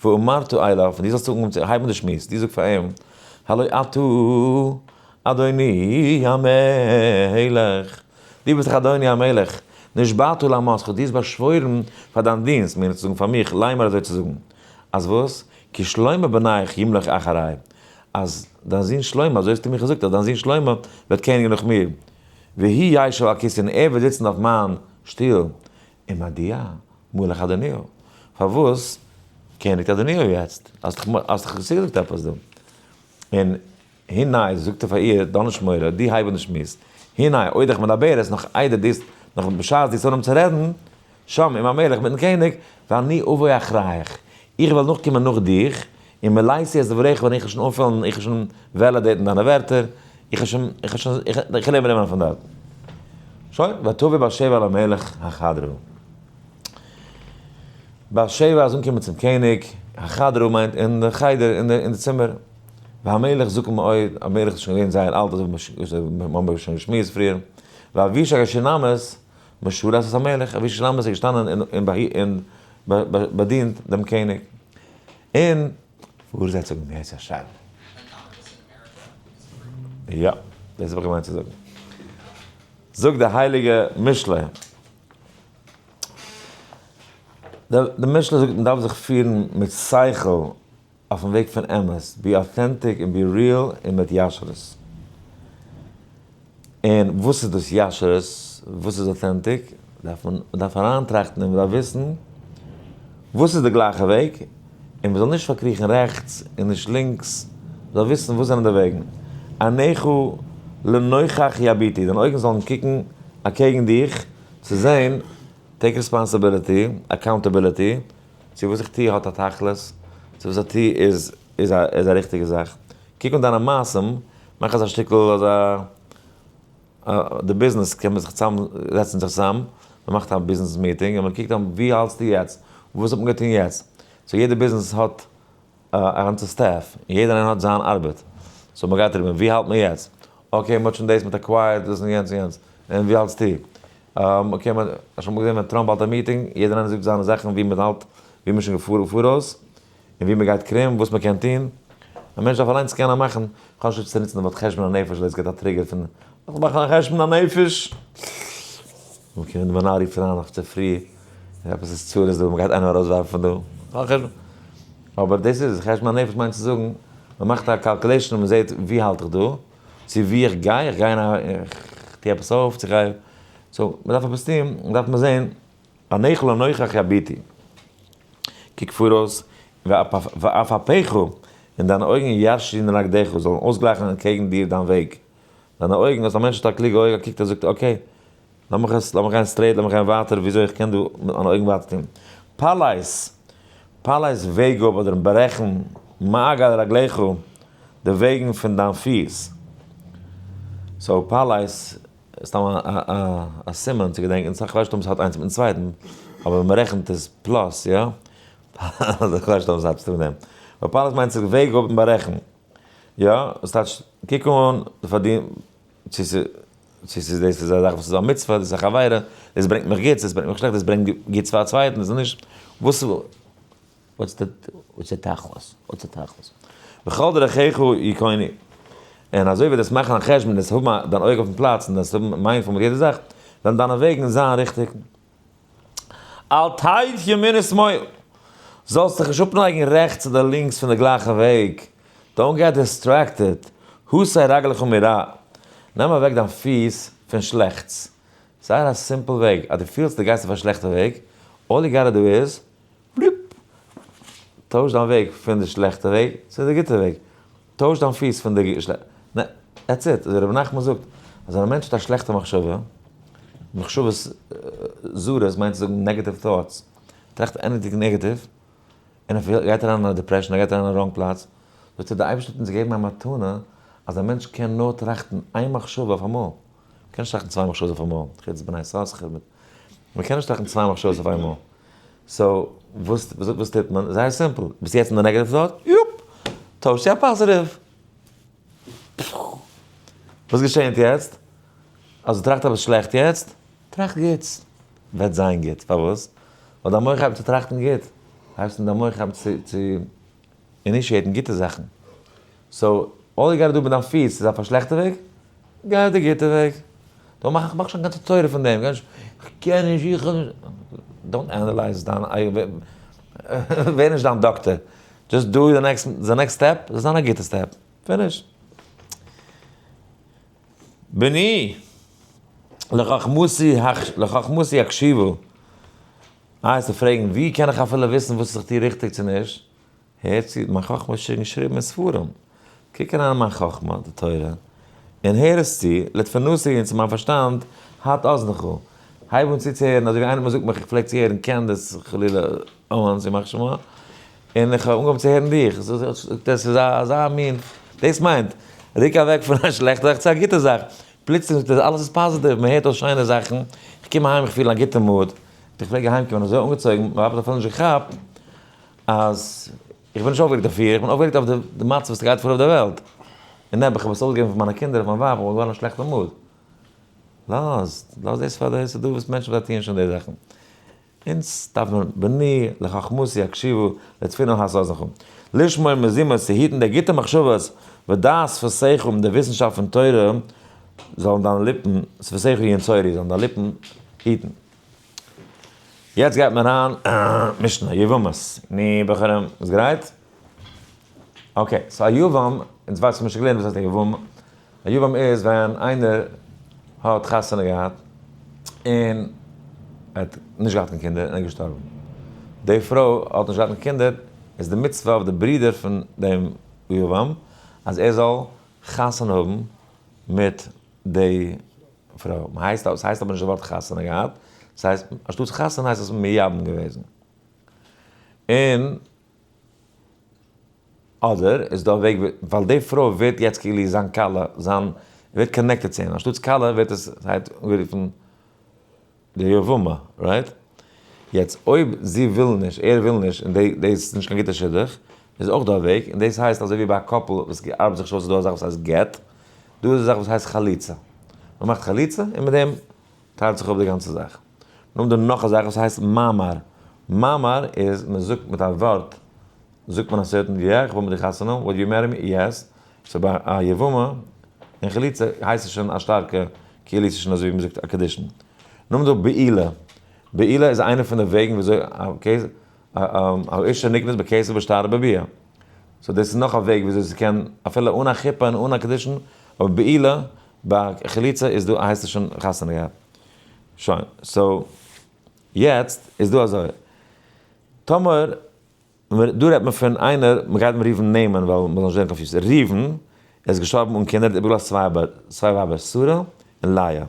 ואמרת אליו, און דו זאלסט אנהויבן צו הייבן די שמועס, דו זאג פאר אים, הלא אתה אדוני המלך, דו ביסט דאך אדוני המלך, נשבעת לאמתך, דו האסט באשוואוירן פאר דיין דינסט, מיינט צו זאגן פאר מיך, לאמר אזוי צו זאגן, אז וואס? כי שלמה בנך ימלוך אחרי, אז דיין זון שלמה, אזוי האסטו מיר געזאגט, אז דיין זון שלמה וועט קעניגן נאך מיר, והוא ישב על כסאי, און ער וועט זיצן אויף מיין שטול, ומדוע מלך אדוניהו, פארוואס קעניגט אדוניהו יעצט? האסט דאך צוגעזאגט עפעס דא. און. הנה, זאגט ער פאר איר, דאן נישט מורא, דו הייב אן די שמועס. הנה, עודך מדברת, נאך איידער דו, נאך בשעת דו האסט אנגעהויבן צו רעדן, שם עם המלך מיטן קעניג, ואני אבוא אחריך, איך וועל נאכקומען נאך דיך, און מלאתי את דבריך ווען איך וועל שוין אנפילן, איך וועל שוין validate ן דיינע ווערטער, איך וועל שוין, איך וועל שוין, איך וועל איבערנעמען פון דארט. שוין, ותבא בת שבע אל המלך החדרה. בת שבע איז אנגעקומען צום קעניג, החדרה מיינט אין די חדר, אין די צימער. והמלך זקן מאוד, המלך איז שוין געווען זייער אלט, אזוי ווי מיר האבן שוין געשמועסט פריער. ואבישג השונמית משרת את המלך, אבישג השונמית איז געשטאנען און באדינט דעם קעניג. און פארזעצונג אם ירצה השם. יא, דאס האב איך געמיינט צו זאגן. זאגט די הייליגע משלי. די משלי זאגט מען דארף זיך פירן מיט שכל אויפן וועג פון אמת, be authentic און be real און מיט ישרות. און וואס איז דאס ישרות? וואס איז authentic? דארף מען דארף אריינטראכטן און מען דארף וויסן וואס איז די גלייכע וועג, און מען זאל נישט פארקריכן רעכטס און נישט לינקס, מען זאל וויסן וואס זענען די וועגן. עיניך לנוכח יביטו, דיינע אויגן זאלן קוקן אקעגן דיך צו זען, take responsibility, accountability, צו וואס איך טו האט א תכלית, צו וואס איך טו איז איז א ריכטיגע זאך. קוק אן דיינע מעשים, מאך אזא שטיקל אזא, די ביזנעס קען מען זיך צוזאם זעצן זיך צוזאם, מען מאכט א ביזנעס meeting און מען קוקט אן ווי האלטסטו יעצט, וואס האט מען געטון יעצט, so יעדע ביזנעס האט א גאנצע staff, און יעדער איינער האט זיין ארבעט, so מען גייט אריבער, ווי האלט מען יעצט, okay מען האט שוין דאס, מען האט acquired דאס און יענץ און יענץ, און ווי האלטסטו, okay מען האט שוין אמאל געזען ווען טראמפ האלט א meeting, יעדער איינער זאגט זיינע זאכן ווי מען האלט, ווי מען איז שוין געפארן פאראויס, און ווי מען גייט קרום, וואס מען קען טון. א מענטש דארף אליינס קענען מאכן, כ'האב נישט ליב צו נוצן די ווארט חשבון הנפש ווייל דאס געבט א trigger פון איך מאך א חשבון הנפש. okay, ווען די מנהל רופט אריין נאך צופרי, עפעס איז צרות דא, מ'גייט איינעם ארויסווארפן פון דא. אבער דאס איז, חשבון הנפש מיינט צו זאגן, מ'מאכט א calculation און מ'זעט ווי האלט איך דא, צו ווי איך גיי, איך גיי אין א, איך טו עפעס אויף, צו איך גיי, so מ'דארף עפעס טון, דארף מען זען עיניך לנוכח יביטו, קוק פאראויס, ועפעפיך, און דיינע אויגן יישרו לנגדך, זאלן אויסגלייכן אנטקעגן דיר דיין וועג. דיינע אויגן, אז א מענטש האט א קלוגע אויג, ער קוקט ער זאגט okay, לאמיך עס, לאמיך גיין straight, לאמיך גיין ווייטער, וויאזוי איך קען דא מיט מיינע אויגן ווייטער טון. פלס, פלס וועג אפ אדער ברעכן, מעגל רגליך, די וועגן פון דיין פיס. so פלס סתם א סימן צו געדענקען, סא כ'ווייס נישט אויב ס'האט איינס מיטן צווייטן, אבער ווען מ'רעכנט איז plus, יא? כ'ווייס נישט אויב ס'האט צוטון מיט דעם. אבער פלס מיינט זיך וועג אפ און בארעכן. יא? ס'טייטש, קוק אן די פארדין, צו ס'איז, צו ס'איז דאס איז א זאך וואס איז א מצוה, דאס איז א חברה, דאס ברענגט מיך גוטס, דאס ברענגט מיך שלעכטס, דאס ברענגט גוטס פאר א צווייטן, דאס איז נישט, וואס what's the what's the תכלית? what's the תכלית? בכל דרכיך יכונו. און אזוי ווי דאס מאכן א חשבון, דאס האבן דיין אויג אויפן פלאץ און דאס האבן mindful מיט יעדע זאך, וועלן דיינע וועגן זיין ריכטיג. אל תיט ימין ושמאל, זאלסט דיך נישט אפנייגן רעכטס אדער לינקס פון די גלייכע וועג, don't get distracted, הסר רגלך מרע, נעם אוועק דיין פיס פון שלעכטס. זייער א simple וועג, אז דו פילסט דו גייסט אויף א שלעכטע וועג, all you gotta do is, בלופ! טויש דיין וועג פון די שלעכטע וועג צו די גוטע וועג. טויש דיין פיס פון די שלעכטע, נע, that's it. אזוי רבי נחמן זאגט, אז ווען א מענטש האט א שלעכטע מחשבה, מחשבות זרות מיינט צו זאגן negative thoughts, טראכט anything negative, און ער גייט אריין אין א depression, ער גייט אריין אין א wrong פלאץ, זאגט ער, די אייבערשטער האט אונז געגעבן א מתנה אז א מענטש קען נאר טראכטן איין מחשבה אויף אמאל. מ'קען נישט טראכטן צוויי מחשבות אויף אמאל, חוץ בני יששכר מיט, מ'קען נישט טראכטן צוויי מחשבות אויף איינמאל. so וואס וואס טוט מען? זייער simple, ביסט יעצט אין די negative thought? יופ! טויש צו א positive! וואס געשענט יעצט? אז דו טראכט עפעס שלעכט יעצט, טראכט גוטס, וועט זיין גוט, פארוואס? ווייל דיין מח הייבט צו טראכטן גוט, הייבסט אן דיין מח הייבט צו צו initiate ן גוטע זאכן, so all you gotta do מיט דיין פיס איז אויף א שלעכטע וועג, גיי אויף די גוטע וועג. דאן מאך מאך שוין גאנצע תורה פון דעם, גיי נישט, כ'קען נישט, איך האב נישט, don't analyze דיין ווער נישט דיין דאקטער, just do the next, the next step, זאל זיין א גוטע step, finish. בני, לחכמתי הקשיבו, איי וועסטו פרעגן ווי קען איך אפילו וויסן וואס איך טו ריכטיג צו נישט, הער צו, מיין חכמה איז שוין געשריבן אין ספרים. קוק אריין אין מיין חכמה, די תורה, און הער עס צו, לתבונתי און צו מיין פארשטאנד, הט אזנך, הייב אן צו צו הערן, אזוי ווי איינער זאגט מיך, איך פלעג צו הערן קענדיס, חלילה, אווענס, ימח שמו, און איך האב אנגעהויבן צו הערן דיך, דאס איז אזא מין, דאס מיינט, רוק אוועק פון א שלעכטע זאך צו א גוטע זאך, פלוצלינג זאגט ער אלעס איז פאזיטיוו, מען הערט אויס שיינע זאכן, איך קום אהיים איך פיל א גוטע mood, איך פלעג אהיים קומען אזוי אנגעצויגן, מיין ווייב האט אפילו נישט געכאפט אז איך בין נישט אויפגערעגט אויף איר, איך בין אויפגערעגט אויף די מצב וואס גייט פאר אויף די וועלט, און נעבעך איך האב עס אויסגעגעבן פאר מיינע קינדער און מיין ווייב, איך בין געווארן א שלעכטע mood. לאז, לאז דאס פאר די, ס'איז דא וואס מענטשן וואס זיי טוען שוין די זאכן. אונז דארף מען בני לחכמתי הקשיבו לתבונתי האזינו. לשמור מזימות צו היטן די גוטע מחשבות ודעת שפתיך און די וויסנשאפט פון תורה זאלן דיינע ליפן, שפתיך ינצורו, זאלן דיינע ליפן היטן. יעצט גייט מען אריין משנה, יבמות. נו בחורים, איז גרייט? okay, so א יבם, אונז ווייסן מיר שוין געלערנט וואס הייסט א יבם. א יבם איז ווען איינער האט חתונה געהאט און ער האט נישט געהאט קיין קינדער און ער איז געשטארבן. די פרוי האט נישט געהאט קיין קינדער, איז די מצוה אויף די ברודער פון דעם יבם אז ער זאל חתונה האבן מיט די פרוי. מ'הייסט, ס'הייסט אבער נישט די ווארט חתונה געהאט, ס'הייסט, אנשטאטס חתונה הייסט עס מייבם געוועזן. און אדער איז דא א וועג ווייל די פרוי ווערט יעצט כאילו זיין כלה, זיין, ווערט connected צו אים, אנשטאטס כלה ווערט עס, ס'הייט אנגערופן די יבמה, right? יעצט אויב זי וויל נישט, ער וויל נישט, און דאס איז נישט קיין גוטע שידוך, איז אויך דא א וועג, און דאס הייסט אזוי ווי ביי א couple וואס ארבעט זיך נישט אויס איז דא א זאך וואס הייסט גט, דא איז א זאך וואס הייסט חליצה, מען מאכט חליצה און מיט דעם טיילט זיך אפ די גאנצע זאך. נאכדעם דא נאך א זאך וואס הייסט מאמר, מאמר איז מען זאגט מיט א ווארט, זאגט מען א certain יא איך וויל מיט דיר חתונה האבן, would you marry me? Yes, so ביי א יבמה און חליצה הייסט עס שוין א שטארקע כאילו עס איז שוין אזוי ווי מען זאגט א קידושין. נאכדעם דא בעילה, בעילה איז איינע פון די וועגן ווי אזוי א אשה נקנית בכסף בשטר ובביאה, so דאס איז נאך א וועג ווי אזוי ס'קען אפילו אן א חופה און אן א קידושין, אבער בעילה ביי חליצה איז דא הייסט עס שוין חתונה געהאט. שוין, so יעצט איז דא אזוי, טאמער דא רעדט מען פון איינער, מען גייט אים רופן נעמען ווייל מען זאל נישט ווערן confused, ראובן איז געשטארבן אן קינדער, האט איבערגעלאזט צוויי ווייבער שרה און לאה.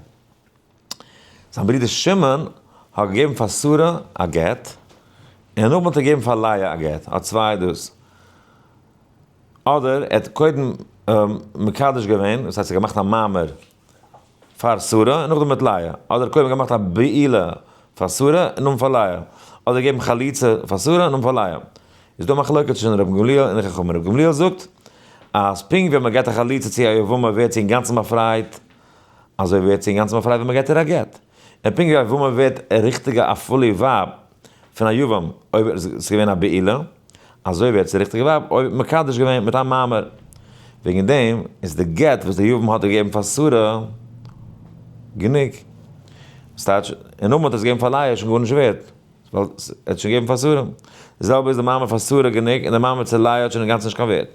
זיין ברודער שמעון האט געגעבן פאר שרה א גט, און נאכדעם האט ער געגעבן פאר לאה א גט, האט צוויי דאס. אדער ער האט קודם מקדש געווען, דאס הייסט ער האט געמאכט א מאמר פאר שרה און נאכדעם מיט לאה, אדער קודם געמאכט א בעילה פאר שרה און נאכדעם פאר לאה, אדער געגעבן חליצה פאר שרה און נאכדעם פאר לאה. איז דא מחלוקת צווישן רבן גמליאל און די חכמים. רבן גמליאל זאגט אז פונקט ווען מען געבט א חליצה צו א יבמה ווערט זי אינגאנצן באפרייט, אזוי ווערט זי אינגאנצן באפרייט ווען מען געבט איר א גט. און פונקט ווי א יבמה ווערט ריכטיגע א fully ווייב פון א יבם אויב עס איז געווען א בעילה, אזוי ווערט זי ריכטיגע ווייב אויב מקדש געווען מיט א מאמר. וועגן דעם איז די גט וואס די יבם האט געגעבן פאר שרה גענוג. ס'טייטש, און נאכדעם האט ער עס געגעבן פאר לאה איז שוין גארנישט ווערט, ווייל ער האט שוין געגעבן פאר שרה. די זעלבע איז די מאמר פאר שרה גענוג און די מאמר צו לאה האט שוין אינגאנצן נישט קיין ווערט.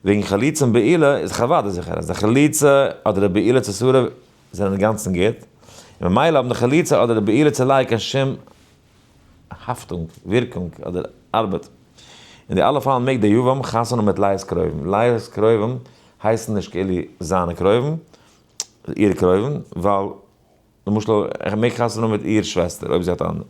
וועגן חליצה און בעילה איז אוודאי זיכער אז די חליצה אדער די בעילה צו שרה זענען אינגאנצן גוט, און ממילא האבן די חליצה אדער די בעילה צו לאה קיין שום האפטונג, ווירקונג אדער ארבעט. אין די אלע פאלן מעג דער יבם חתונה מיט לאה'ס קרובים. לאה'ס קרובים הייסן נישט כאילו זיינע קרובים, אירע קרובים, ווייל למשל ער מעג חתונה האבן מיט איר שוועסטער אויב זי האט אנדערע.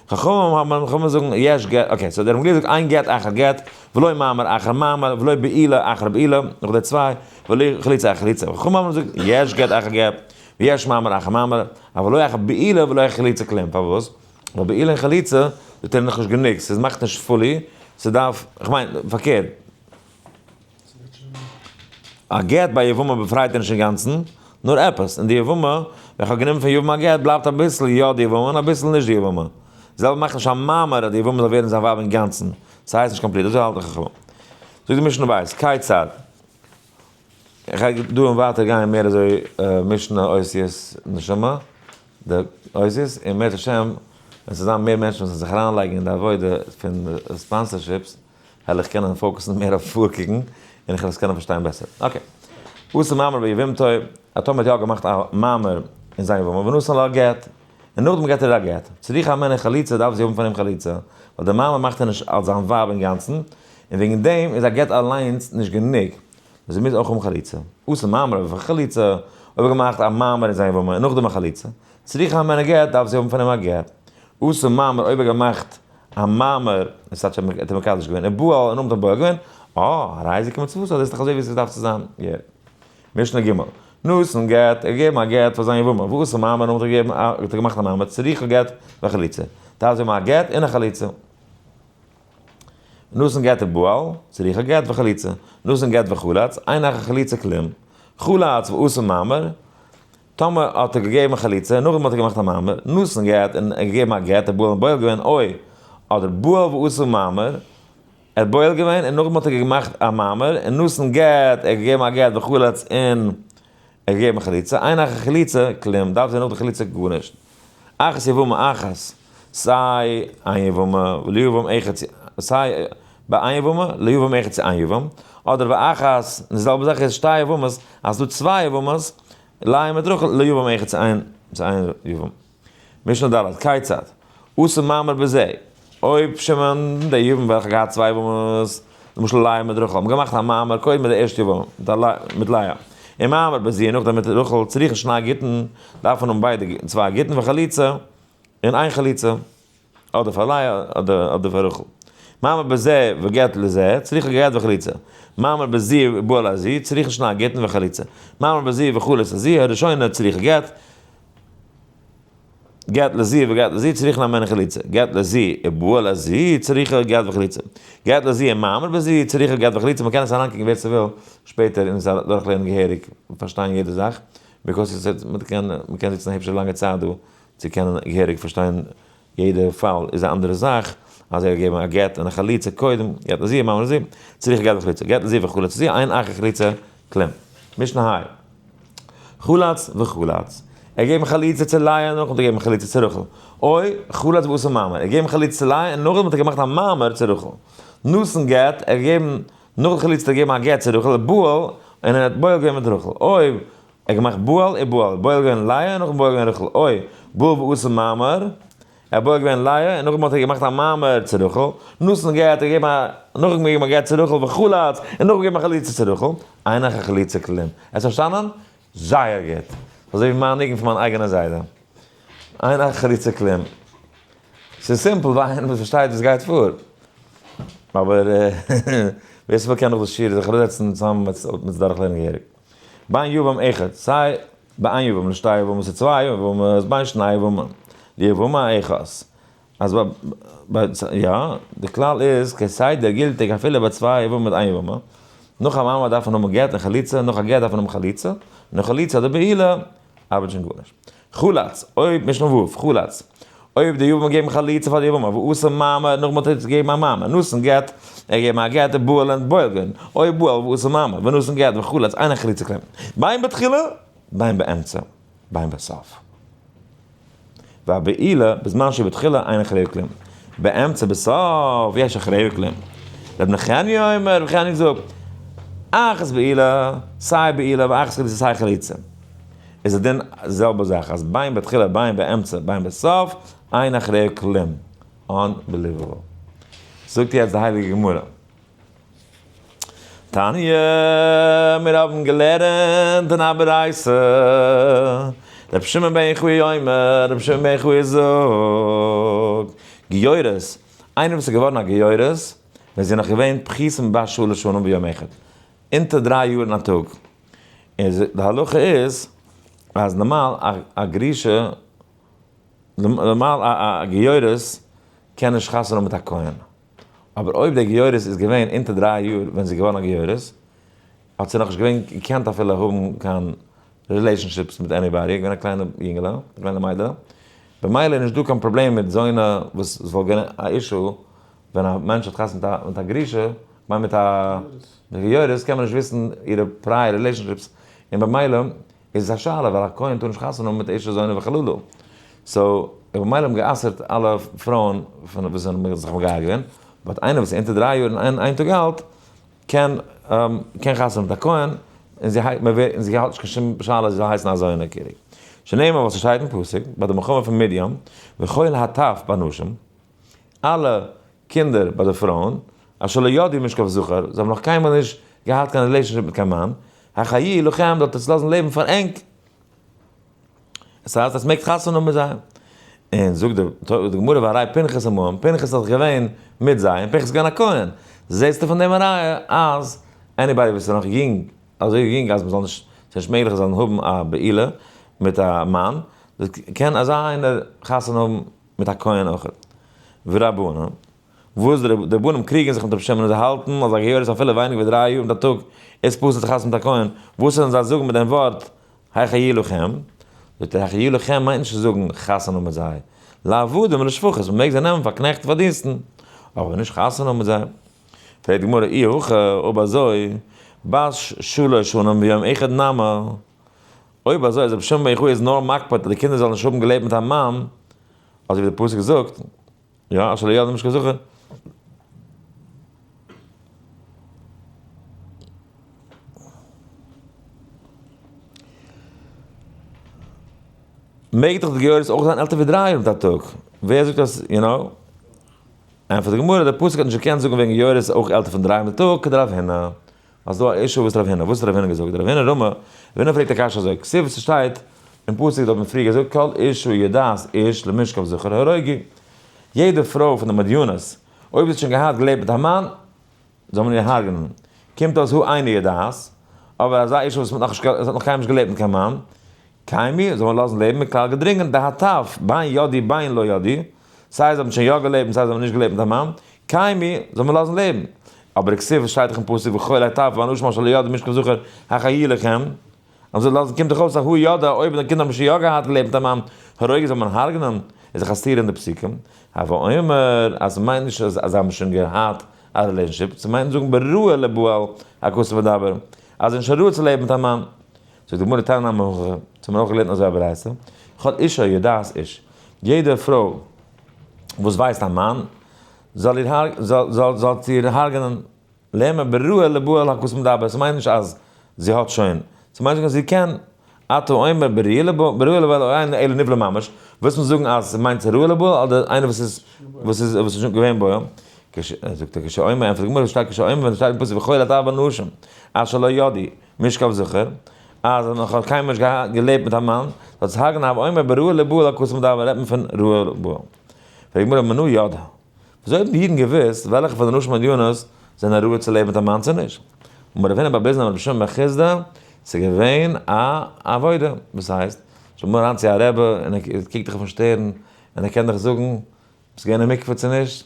חכמים האבן, חכמים זאגן יש גט, okay, so דער רמב"ם זאגט אין גט אחר גט, ולא מאמר אחר מאמר, ולא בעילה אחר בעילה, נאך די צוויי, ולא חליצה אחר חליצה. חכמים האבן געזאגט יש גט אחר גט, ויש מאמר אחר מאמר, אבל לא אחר בעילה ולא אחר חליצה כלום, פארוואס? ווייל בעילה און חליצה טוט ער נאכנישט גענוג, ס'מאכט נישט fully, ס'דארף, כ'מיין, פארקערט. א גט ביי יבמה באפרייט ער נישט אינגאנצן, נאר עפעס, און די יבמה, ווען כ'האב גענומען פון יבם א גט, בלייבט אביסל יא די יבמה און אביסל נישט די יבמה. זעלבע מאכט נישט א מאמר אז די יבמה זאל ווערן זיין ווייב אינגאנצן, ס'הייסט נישט complete, אזוי האלט די חכמים. זאגט די משנה בית, כיצד? איך גיי דא און ווייטער גיין מער אזוי משנה אותיות נשמה, די אותיות, און אם ירצה השם ווען ס'זאל זיין מער מענטשן וואס זאלן זיך אריינלייגן אין די עבודה פון sponsorships, וועל איך קענען focus ן מער אויף פארקוקן, און איך וועל עס קענען פארשטיין בעסער. Okay. עשה מאמר ביבמתו, א טאמער האט יא געמאכט א מאמר אין זיין יבמה, ונתן לה גט, און נאכדעם געט ער איר א גט. צריכה הימנו חליצה דארף זי האבן פון אים חליצה, ווייל די מאמר מאכט איר נישט אלס זיין ווייב אינגאנצן, און וועגן דעם איז א גט אליינס נישט גענוג. זי מוז אויך האבן חליצה. עשה מאמר וחליצה, אויב ער געמאכט א מאמר אין זיין יבמה און נאכדעם א חליצה, צריכה הימנו גט, דארף זי האבן פון אים א גט. עשה מאמר, אויב ער געמאכט א מאמר, עס האט שוין האט ער מקדש געווען, ובעל און נאכדעם בועל געווען, אה, הרי זה כמצוותו, דאס איז דאך אזוי ווי עס דארף צו זיין. משנה ג', נתן גט, ער האט געגעבן א גט פאר זיין יבמה, ועשה מאמר, נאכדעם האט ער געגעבן א, האט ער געמאכט א מאמר, צריכה גט וחליצה, דארף זי האבן א גט און א חליצה. נתן גט ובעל, צריכה גט וחליצה. נתן גט וחלץ, אין אחר חליצה כלום. חלץ ועשה מאמר, טאמער האט ער געגעבן חליצה, נאכדעם האט ער געמאכט א מאמר, נתן גט און ער געגעבן א גט, ובעל און בועל געווען, אוי, אדער בעל ועשה מאמר, ער האט בועל געווען און נאכדעם האט ער געמאכט א מאמר, און נתן גט, ער האט געגעבן א גט וחלץ און ער האט געגעבן חליצה, אין אחר חליצה כלום, דארף זיין נאך די חליצה גארנישט. אחת יבמה אחת, סיי איין יבמה ליבם אחד, סיי ביי איין יבמה ליבם אחד צו איין יבם, אדער ואחת, און די זעלבע זאך איז שתי יבמות, אז ס'דא צוויי יבמות, לאה מיט רחל, ליבם אחד צו איין צו איין יבם. משנה ד', כיצד? עשה מאמר בזה, אויב שמעון דער יבם וועלכער געהאט צוויי יבמות, למשל לאה מיט רחל האבן געמאכט א מאמר קודם מיט די ערשטע יבמה, מיט לאה, און מאמר בזו און נאכדעם מיט רחל, צריכין שני גיטין, דארף מען האבן ביידע צוויי גיטין וחליצה, און איין חליצה, אדער פאר לאה אדער פאר רחל. מאמר בזה וגט לזה, צריכה גט וחליצה. מאמר בזו ובועל לזו, צריכין שני גיטין וחליצה. מאמר בזו וחלץ לזו, הראשונה צריכה גט, גט לזו וגט לזו צריכין הימנו חליצה, גט לזו ובעל לזו צריכה גט וחליצה, גט לזו ומאמר בזו צריכה גט וחליצה, מ'קען עס אריינקוקן ווער ס'וויל שפעטער און עס דורכלערנען געהעריג און פארשטיין יעדע זאך, because עס מ'קען מ'קען זיצן א היבשע לאנגע צייט דא צו קענען געהעריג פארשטיין יעדע פאל איז א אנדערע זאך, אז ער האט געגעבן א גט און א חליצה קודם, גט לזו ומאמר בזו, צריכה גט וחליצה, גט לזו וחלץ לזו, אין אחר חליצה כלום. משנה ה'. חלץ וחלץ. ער געבן חליצה צו לאה און נאכדעם האט ער געגעבן חליצה צו רחל. אוי, חלץ ועשה מאמר. ער געבן חליצה צו לאה און נאכדעם האט ער געמאכט א מאמר צו רחל. נתן גט, ער געבן, נאך די חליצה האט ער געגעבן א גט צו רחל, בעל, און ער האט בועל געווען מיט רחל. אוי, ער האט געמאכט בעל ובעל, בועל געווען לאה און נאכדעם בועל געווען רחל. אוי, בעל ועשה מאמר. ער האט בועל געווען לאה און נאכדעם האט ער געמאכט א מאמר צו רחל, נתן גט, ער געגעבן א, נאכדעם געגעבן א גט צו רחל וחלץ, און נאכדעם געגעבן א חליצה צו רחל, אין אחר חליצה כלום. האסט פארשטאנען? זייער גוט. אזוי ווי מיין ניגון פון מיין אייגענע זיידע. אין אחר חליצה כלום. ס'איז simple ווייל איינער וואס פארשטייט וואס גייט פאר. אבער ווער ס'וויל קען נאך די שיעור זיך אראפזעצן צוזאמען מיט עס דורכלערנען געהעריג. בין יבם אחד, סיי בין יבם לשתי יבמות איז צוויי יבמות, בין שני יבמות ליבמה אחת. אז ביי יא, די כלל איז כסדר גילטיג אפילו ביי צוויי יבמות מיט איין יבמה. נאך א מאמר דארף מען האבן גט און חליצה, נאך א גט דארף מען האבן חליצה, נאך חליצה אדער בעילה ארבעט שוין גארנישט. חלץ, אויב משנה ו', חלץ, אויב די יבם געבן חליצה פאר די יבמה, ועשה מאמר, נאכדעם האט ער געגעבן א מאמר, נתן גט, ער געגעבן א גט, בעל און בועל געווען, אוי בעל ועשה מאמר, ונתן גט וחלץ, אין אחר חליצה כלום. בין בתחילה, בין באמצע, בין בסוף. והבעילה, בזמן שבתחילה אין אחריה כלום. באמצע בסוף, יש אחריה כלום. רבי נחמיה אומר, רבי נחמיה זאגט, אחת בעילה, סיי בעילה, ואחת חליצה, סיי חליצה. איז די דין זעלבע זאך, אז בין בתחילה, בין באמצע, בין בסוף, אין אחריה כלום. Unbelievable. זאגט יעצט די הייליגע גמרא. תניא, מיר האבן געלערנט אין א ברייתא, רבי שמעון בן יוחאי אומר, רבי שמעון בן יוחאי זאגט, גיורת, איינער וואס איז געווארן א גיורת, ווען זי איז נאך געווען פחותה מבת שלש שנים ויום אחד, אונטער 3 יאר און א טאג, איז די הלכה איז, אז נארמאל א גרושה, נארמאל א גיורת קען נישט חתונה האבן מיט א כהן. אבער אויב די גיורת איז געווען אונטער 3 יאר ווען זי איז געווארן א גיורת, האט זי נאכנישט געווען געקענט אפילו האבן קיין relationships מיט anybody, געווען א קליינע יונגעלע, א קליינע מיידעלע. במילא איז נישט דא קיין פראבלעם מיט זונה וואס עס וואלט געווען א issue ווען א מענטש האט חתונה מיט א גרושה, כ'מיין מיט א גיורת קען מען נישט וויסן אירע prior relationships, און במילא איז עס א שאלה ווייל א כהן טאר נישט חתונה האבן מיט אשה זונה וחללה. So, במילא האבן גע'אסר'ט אלע פרויען פון וואס זענען זיך מגייר געווען, but איינער וואס איז אונטער 3 יאר און איין טאג אלט, קען קען חתונה מיט א כהן, און זי הייסט, און זי האט נישט קיין שום שאלה זי זאל הייסן א זונה כאילו. שנאמר וואס ס'שטייט אין פסוק, ביי די מלחמה פון מדים, וכל הטף בנשים, אלע קינדער ביי די פרויען, אשר לא ידעו משכב זכר, זיי האבן נאך קיינמאל נישט געהאט קיין relationship מיט קיין מאן, החיו לכם, זאלט עטס לאזן לעבן פאר ענק. עס הייסט אז מעגט חתונה האבן מיט זיי. און זאגט די גמרא והרי פנחס עמהם, פנחס איז דאך געווען מיט זיי, און פנחס איז געווען א כהן. זעסטו פון דעם א ראיה אז anybody וואס איז נאך יונג, אזוי יונג אז מ'זאל נישט, ס'איז נישט מעגליך זיי זאלן האבן א בעילה מיט א מאן, קען אזא איינער חתונה האבן מיט א כהן אויך. ורבנן, וואס די רבנים קריגן זיך מיט רבי שמעון און זיי האלטן אז א גיורת אפילו ווייניגער ווי 3 יאר מיט א טאג איז פסול צו חתונה מיט א כהן, וואס זאלן זיי זאגן מיט דעם ווארט החיו לכם? זאגט ער החיו לכם מיינט נישט צו זאגן חתונה מיט זיי, לעבדים ולשפחות, מען מעג זיי נעמען פאר קנעכט און פאר דינסטן, אבער נישט חתונה מיט זיי. פרעגט די גמרא אי הכי, אויב אזוי, בת שלש שנים ויום אחד נמי, אויב אזוי אז רבי שמעון בר יוחאי איז נאר מקפיד אז די קינדער זאלן נישט האבן געלעבט מיט א מאן, אזוי ווי די פסוק זאגט, יא, אשר לא ידע משכב זכר. מעג דאך די גיורת אויך זיין עלטער ווי 3 יאר מיט א טאג. ווער זאגט אז, you know? ענטפערט די גמרא, דער פסוק האט נישט געקענט זאגן וועגן גיורת אויך עלטער פון 3 יאר מיט א טאג, כדרב הונא. אז דא א אישו וואס רב הונא, וואס האט רב הונא געזאגט? רב הונא רמי, רב הונא פרעגט א קשיא אזוי, כתיב ס'שטייט אין פסוק, דא האט מען פריער געזאגט, כל אשה יודעת איש למשכב זכר הרוגי. יעדע פרוי פון די מדינות, אויב זי האט שוין געהאט געלעבט מיט א מאן, זאל מען איר הרג'נען. קומט אויס הא אינה יודעת, אבער אזא אישה וואס האט נאך קיינמאל נישט געלעבט מיט קיין מאן, קיימי, זאל מען לאזן לעבן מכלל געדרינגען דהטף, בין ידעי בין לא ידעי, סיי זיי האבן שוין יא געלעבט און סיי זיי האבן נישט געלעבט מיט א מאן, קיימי, זאל מען לאזן לעבן. אבער כתיב שטייט דאך אין פסוק וכל הטף והאנשים אשר לא ידעו משכב זכר החיו לכם, אז זיי לאזן קומט דאך אויס אז הא ידע, אויב די קינדער האבן שוין יא געהאט געלעבט מיט א מאן, הרוגי זאל מען הרג'נען, איז דאך א סתירה אין די פסוקים. הוי אומר אז ס'מיינט נישט אז זיי האבן שוין געהאט א relationship, ס'מיינט זאגן בראוי לבעל הכתוב מדבר, אז זיי זענען שוין ראוי צו לעבן מיט א מאן. זאגט די גמרא תניא נמי הכי, אונז האבן אויך געלערנט אזוי א ברייתא, כל אשה יודעת איש, יעדע פרוי וואס ווייסט א מאן, זאל איר זאל זי איר הרג'נען, לימא בראויה לבעל הכתוב מדבר, ס'מיינט נישט אז זי האט שוין, ס'מיינט זאגן אז זי קען, אתה אומר בראויה לבעל אלא נבלע ממש, ווילסט מיר זאגן אז ס'מיינט ראויה לבעל אדער איינער וואס איז וואס איז וואס איז שוין געווען בועל? זאגט ער כשאומר, ענטפערט די גמרא, שטייט כשאומר ווען ס'שטייט אין פסוק וכל הטף בנשים אשר לא ידעו משכב זכר, אז ער נאך האט קיינמאל נישט געלעבט מיט א מאן, זאל עס הרג'נען הוי אומר בראויה לבעל הכתוב מדבר, רעדט מען פון ראויה לבעל. פרעגט די גמרא מנא ידעי? וויאזוי האבן די אידן געוואוסט וועלכע פון די נשים מדיניות זענען ראוי צו לעבן מיט א מאן צו נישט? אמר רב הונא בר ביזנא אמר רבי שמעון בן חסדא, ס'איז געווען א עבודה, וואס הייסט? שטעל מיר אריין צו א רבי און ער קוקט דיך אויפן שטערן און ער קען דיך זאגן ביסט געווען אין מקווה צו נישט,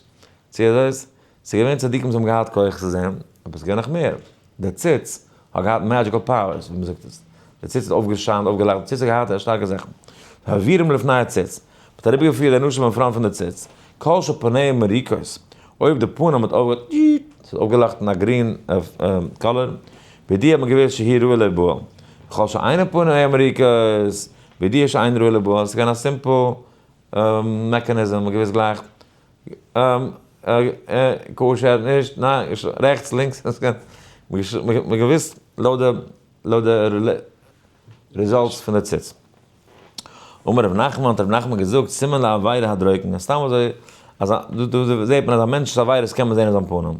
צו אזוי איז, ס'איז געווען צדיקים וואס האבן געהאט כח צו זען, אבער ס'איז געווען נאך מער, דער ציץ האט געהאט magical powers, ווי מ'זאגט עס, דער ציץ האט אויפגעשיינט, אויפגעלייכט, דער ציץ האט געהאט שטארקע זאכן, העבירום לפני הציץ, מ'האט אריבערגעפירט די נשים אין front פון די ציץ, כל שפניהם מוריקות, אויב די פנים האט אויפגעלאכטן א green color, בידוע האט מען געוואוסט שהיא ראויה לבעל, כל שאין פניהם מוריקות, בידוע שאין ראויה לבעל, ס'איז געווען א simple mechanism, מ'האט געוואוסט גלייך, כשר, נישט, ניין, רעכטס, לינקס, מ'האט געוואוסט לויט די results פון די ציץ. אמר רב נחמן, האט רב נחמן געזאגט, סימן לעבירה הדרוקן, אז סתם אזוי, אז דא זעט מען אז א מענטש'ס עבירות קען מען זען אין זיין פנים.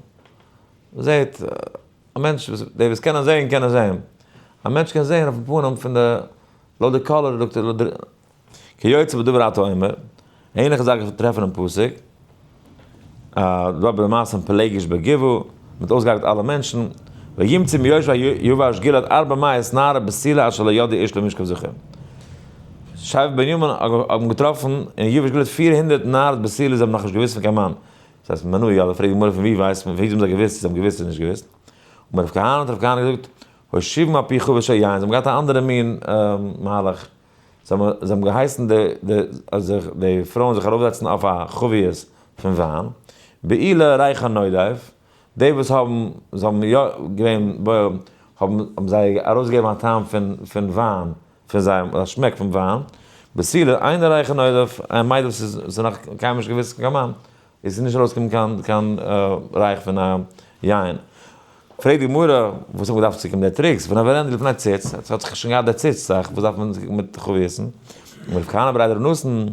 מ'זעט, א מענטש, די וואס קענען זען, קענען זען. א מענטש קען זען אויפן פנים פון די, לויט די color, זאגט ער, כיוצא בדבר אתה אומר, ענליכע זאך טרעפן אין פסוק, דארט ביי די מעשה אין פלגש בגבעה, מ'האט אויסגעהארגעט אלע מענטשן, וימצא מיושבי יבש גלעד ארבע מאות נערה בתולה אשר לא ידעו איש למשכב זכר. שבט בנימין האבן געטראפן אין יבש גלעד 400 נערות בתולה, זיי האבן נאכנישט געוואוסט פון קיין מאן. דאס הייסט מנא ידע, פרעגט די גמרא פון ווי ווייסט מען, פון ווי האבן זיי געוואוסט, זיי האבן געוואוסט אדער נישט געוואוסט. אמר רב כהנא, האט רב כהנא געזאגט, הושיבם על פי חבית של יין, זיי האבן געהאט א אנדערע מין מהלך. זיי האבן געהייסן די פרויען זיך ארויפזעצן אויף א חבית פון וויין, בעילה ריחה נודף, די וואס האבן, זיי האבן יא געווען בועל, האבן זיי ארויסגעגעבן א טעם פון וויין, פון זיי, א שמעק פון וויין, בתולה אינה ריחה נודף, א מיידל וואס איז נאך קיינמאל נישט געוואוסט פון קיין מאן, איז נישט ארויסגעקומען קיין ריח פון א יין. פרעגט די גמרא, וואס האט מען געדארפט צוקומען די tricks? פון אברהם לפני ציץ, עס האט זיך שוין געהאט די ציץ זאך, וואס דארף מען מיט חביות'ן? אמר רב כהנא בריה דרב נתן,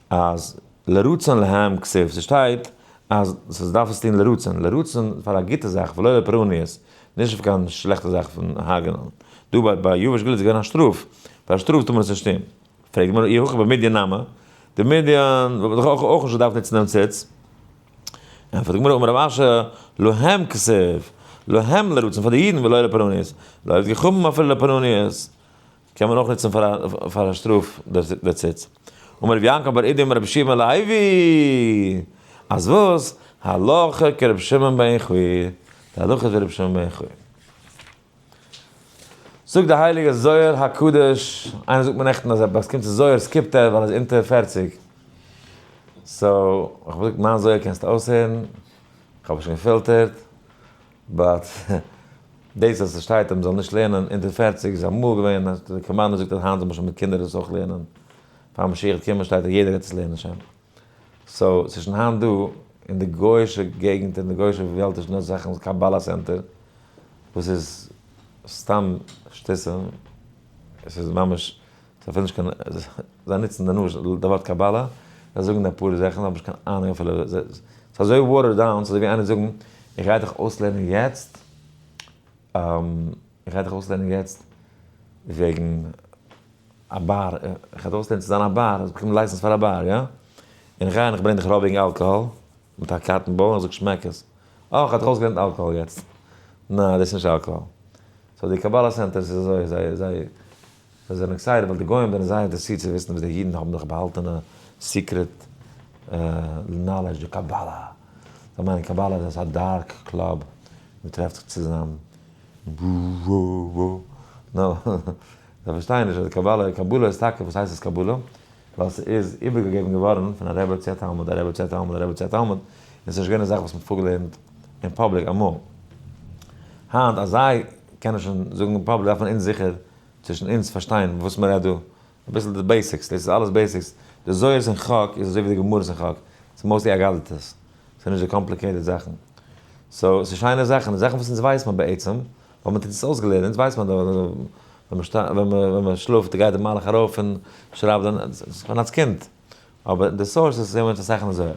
אז לרצון להם כתיב, ס'שטייט אז ס'דארף עס טון לרצון, לרצון פאר א גוטע זאך, ולא לפורעניות. נישט אויף קיין שלעכטע זאך פון הרג'נען. דא ביי יבש גלעד איז געווען א שטראף, ביי א שטראף טאר מען עס נישט טון. פרעגט די גמרא אי הכי במדין נמי, די מדין וואלט מען דאך אויך נישט געדארפט נוצן דעם ציץ. ענטפערט די גמרא אמר רב אשי להם כתיב, להם לרצון פאר די אידן ולא לפורענות, לא עבדי חכמים אפילו לפורענות, קען מען אויך נוצן פאר א שטראף דער ציץ. אמר רבי יעקב בר אידי אמר רבי שמעון לוי, אז וואס? הלכה כרבי שמעון בן יוחאי, די הלכה איז ווי רבי שמעון בן יוחאי. זאגט די הייליגע זוהר הקדוש, איינער זאגט מיר נעכטן אז ער קומט צו זוהר skip ט ער ווייל ער איז אונטער 40. so, איך האב געזאגט מיין זוהר קענסטו אויסהערן, איך האב עס שוין געפילטערט, but דאס אז ס'שטייט אז מ'זאל נישט לערנען אונטער 40 איז אמאל געווען, אז די קאמאנדער זאגט אז היינט זאל מען שוין מיט קינדער דאס אויך לערנען, פאר משיח וועט קומען שטייט אז יעדער גייט עס לערנען שוין. so, ס'איז שוין היינט דא אין די גוי'אישע געגנט, אין די גוי'אישע וועלט איז שוין דא זאכן וואס קבלה center, וואס איז סתם שטותים, עס איז ממש, ס'איז אפילו נישט קיין, זיי נוצן די נאר די ווארט קבלה, זיי זאגן אפאר זאכן, זיי האבן נישט קיין אהנונג אפילו, ס'איז אזוי watered down, ס'איז אזוי ווי איינער זאגן, איך גיי דיך אויסלערנען יעצט, איך גיי דיך אויסלערנען יעצט וועגן א באר, איך גיי דיך אויסלערנען צו זיין א באר, אז באקומען license פאר א באר, יא? און איך גיי און איך ברענג דיך ארויף וועגן אלקאהאל, מיט א cotton ball, איך זאג שמעק עס. אה, איך האב דיך אויסגעלערנט אלקאהאל יעצט. ניין, דאס איז נישט אלקאהאל. so די קבלה centers איז אזוי, זיי זיי זיי זענען excited ווייל די גוים זענען זייער אינטערעסירט צו וויסן וואס די אידן האבן דאך באהאלטענע secret knowledge, די קבלה. זיי מיינען קבלה איז אזא dark club, מען טרעפט זיך צוזאם. נא, זיי פארשטייען נישט אז די קבלה, קבלה איז טאקע, וואס הייסט עס קבלה? ווייל ס'איז איבערגעגעבן געווארן פון א רבי צו א תלמיד, א רבי צו א תלמיד, א רבי צו א תלמיד, און ס'איז נישט געווען א זאך וואס מ'האט פארגעלערנט אין public אמאל. היינט אז זיי קענען שוין זאגן אין public דארף מען אונז זיכער צווישן אונז פארשטיין וואס מ'רעדט דא, אביסל די basics, דאס איז אלעס basics, די זוהר'ס אין חק איז אזוי ווי די גמרא'ס אין חק, ס'איז mostly אגדתות, ס'איז נישט די complicated זאכן. so ס'איז שיינע זאכן, די זאכן וואס אונז ווייסט מען בעצם, ווייל מ'האט אונז עס אויסגעלערנט, אונז ווייסט מען ווען מען שלאפט גייט די מלאך ארויף און שרייבט דאן, פון אלס קינד, אבער די sources זעהן מיר אסאך אין זוהר.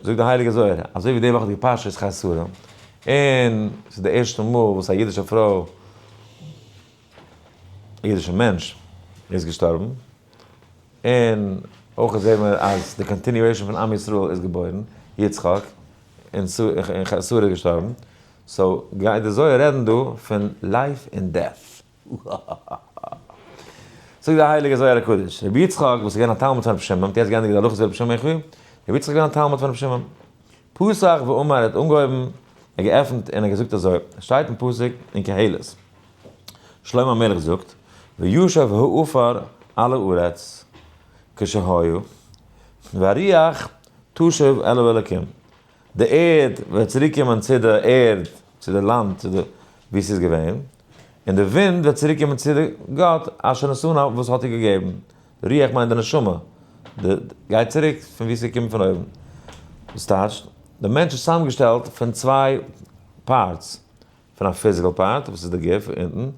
זאגט די הייליגע זוהר, אזוי ווי די וואך די פרשה איז חיי שרה, און ס'איז די ערשטע מאל וואס א אידישע פרוי, א אידישע מענטש איז געשטארבן, און אויך זעהן מיר אז די continuation פון עם ישראל איז געבוירן, יצחק, און שרה איז געשטארבן, so גייט די זוהר רעדן דא פון life און death. זאגט די הייליגע זוהר הקדוש, רבי יצחק וואס איז געווען א תלמיד פון רבי שמעון, מ'האט יעצט געענדיגט די הלכות רבי שמעון בן יוחאי, רבי יצחק איז געווען א תלמיד פון רבי שמעון, פתח ואמר ער האט אנגעהויבן, ער האט געעפנט און ער האט געזאגט אזוי, עס שטייט אין פסוק אין קהלת, שלמה המלך זאגט, וישב העפר על הארץ כשהיה, והרוח תשוב אל האלקים, די ערד וועט צוריק קומען צו די ערד, צו די לאנד, צו די וואו ס'איז געווען, און די ווינט וועט צוריק קומען צו די גאט אשר נתנה וואס האט איר געגעבן, די רוח מיינט די נשמה, די גייט צוריק פון וואו ס'איז געקומען פון אויבן. דאס טייטשט, די מענטש איז צוזאמגעשטעלט פון צוויי parts, פון א physical part וואס איז די גוף אונטן,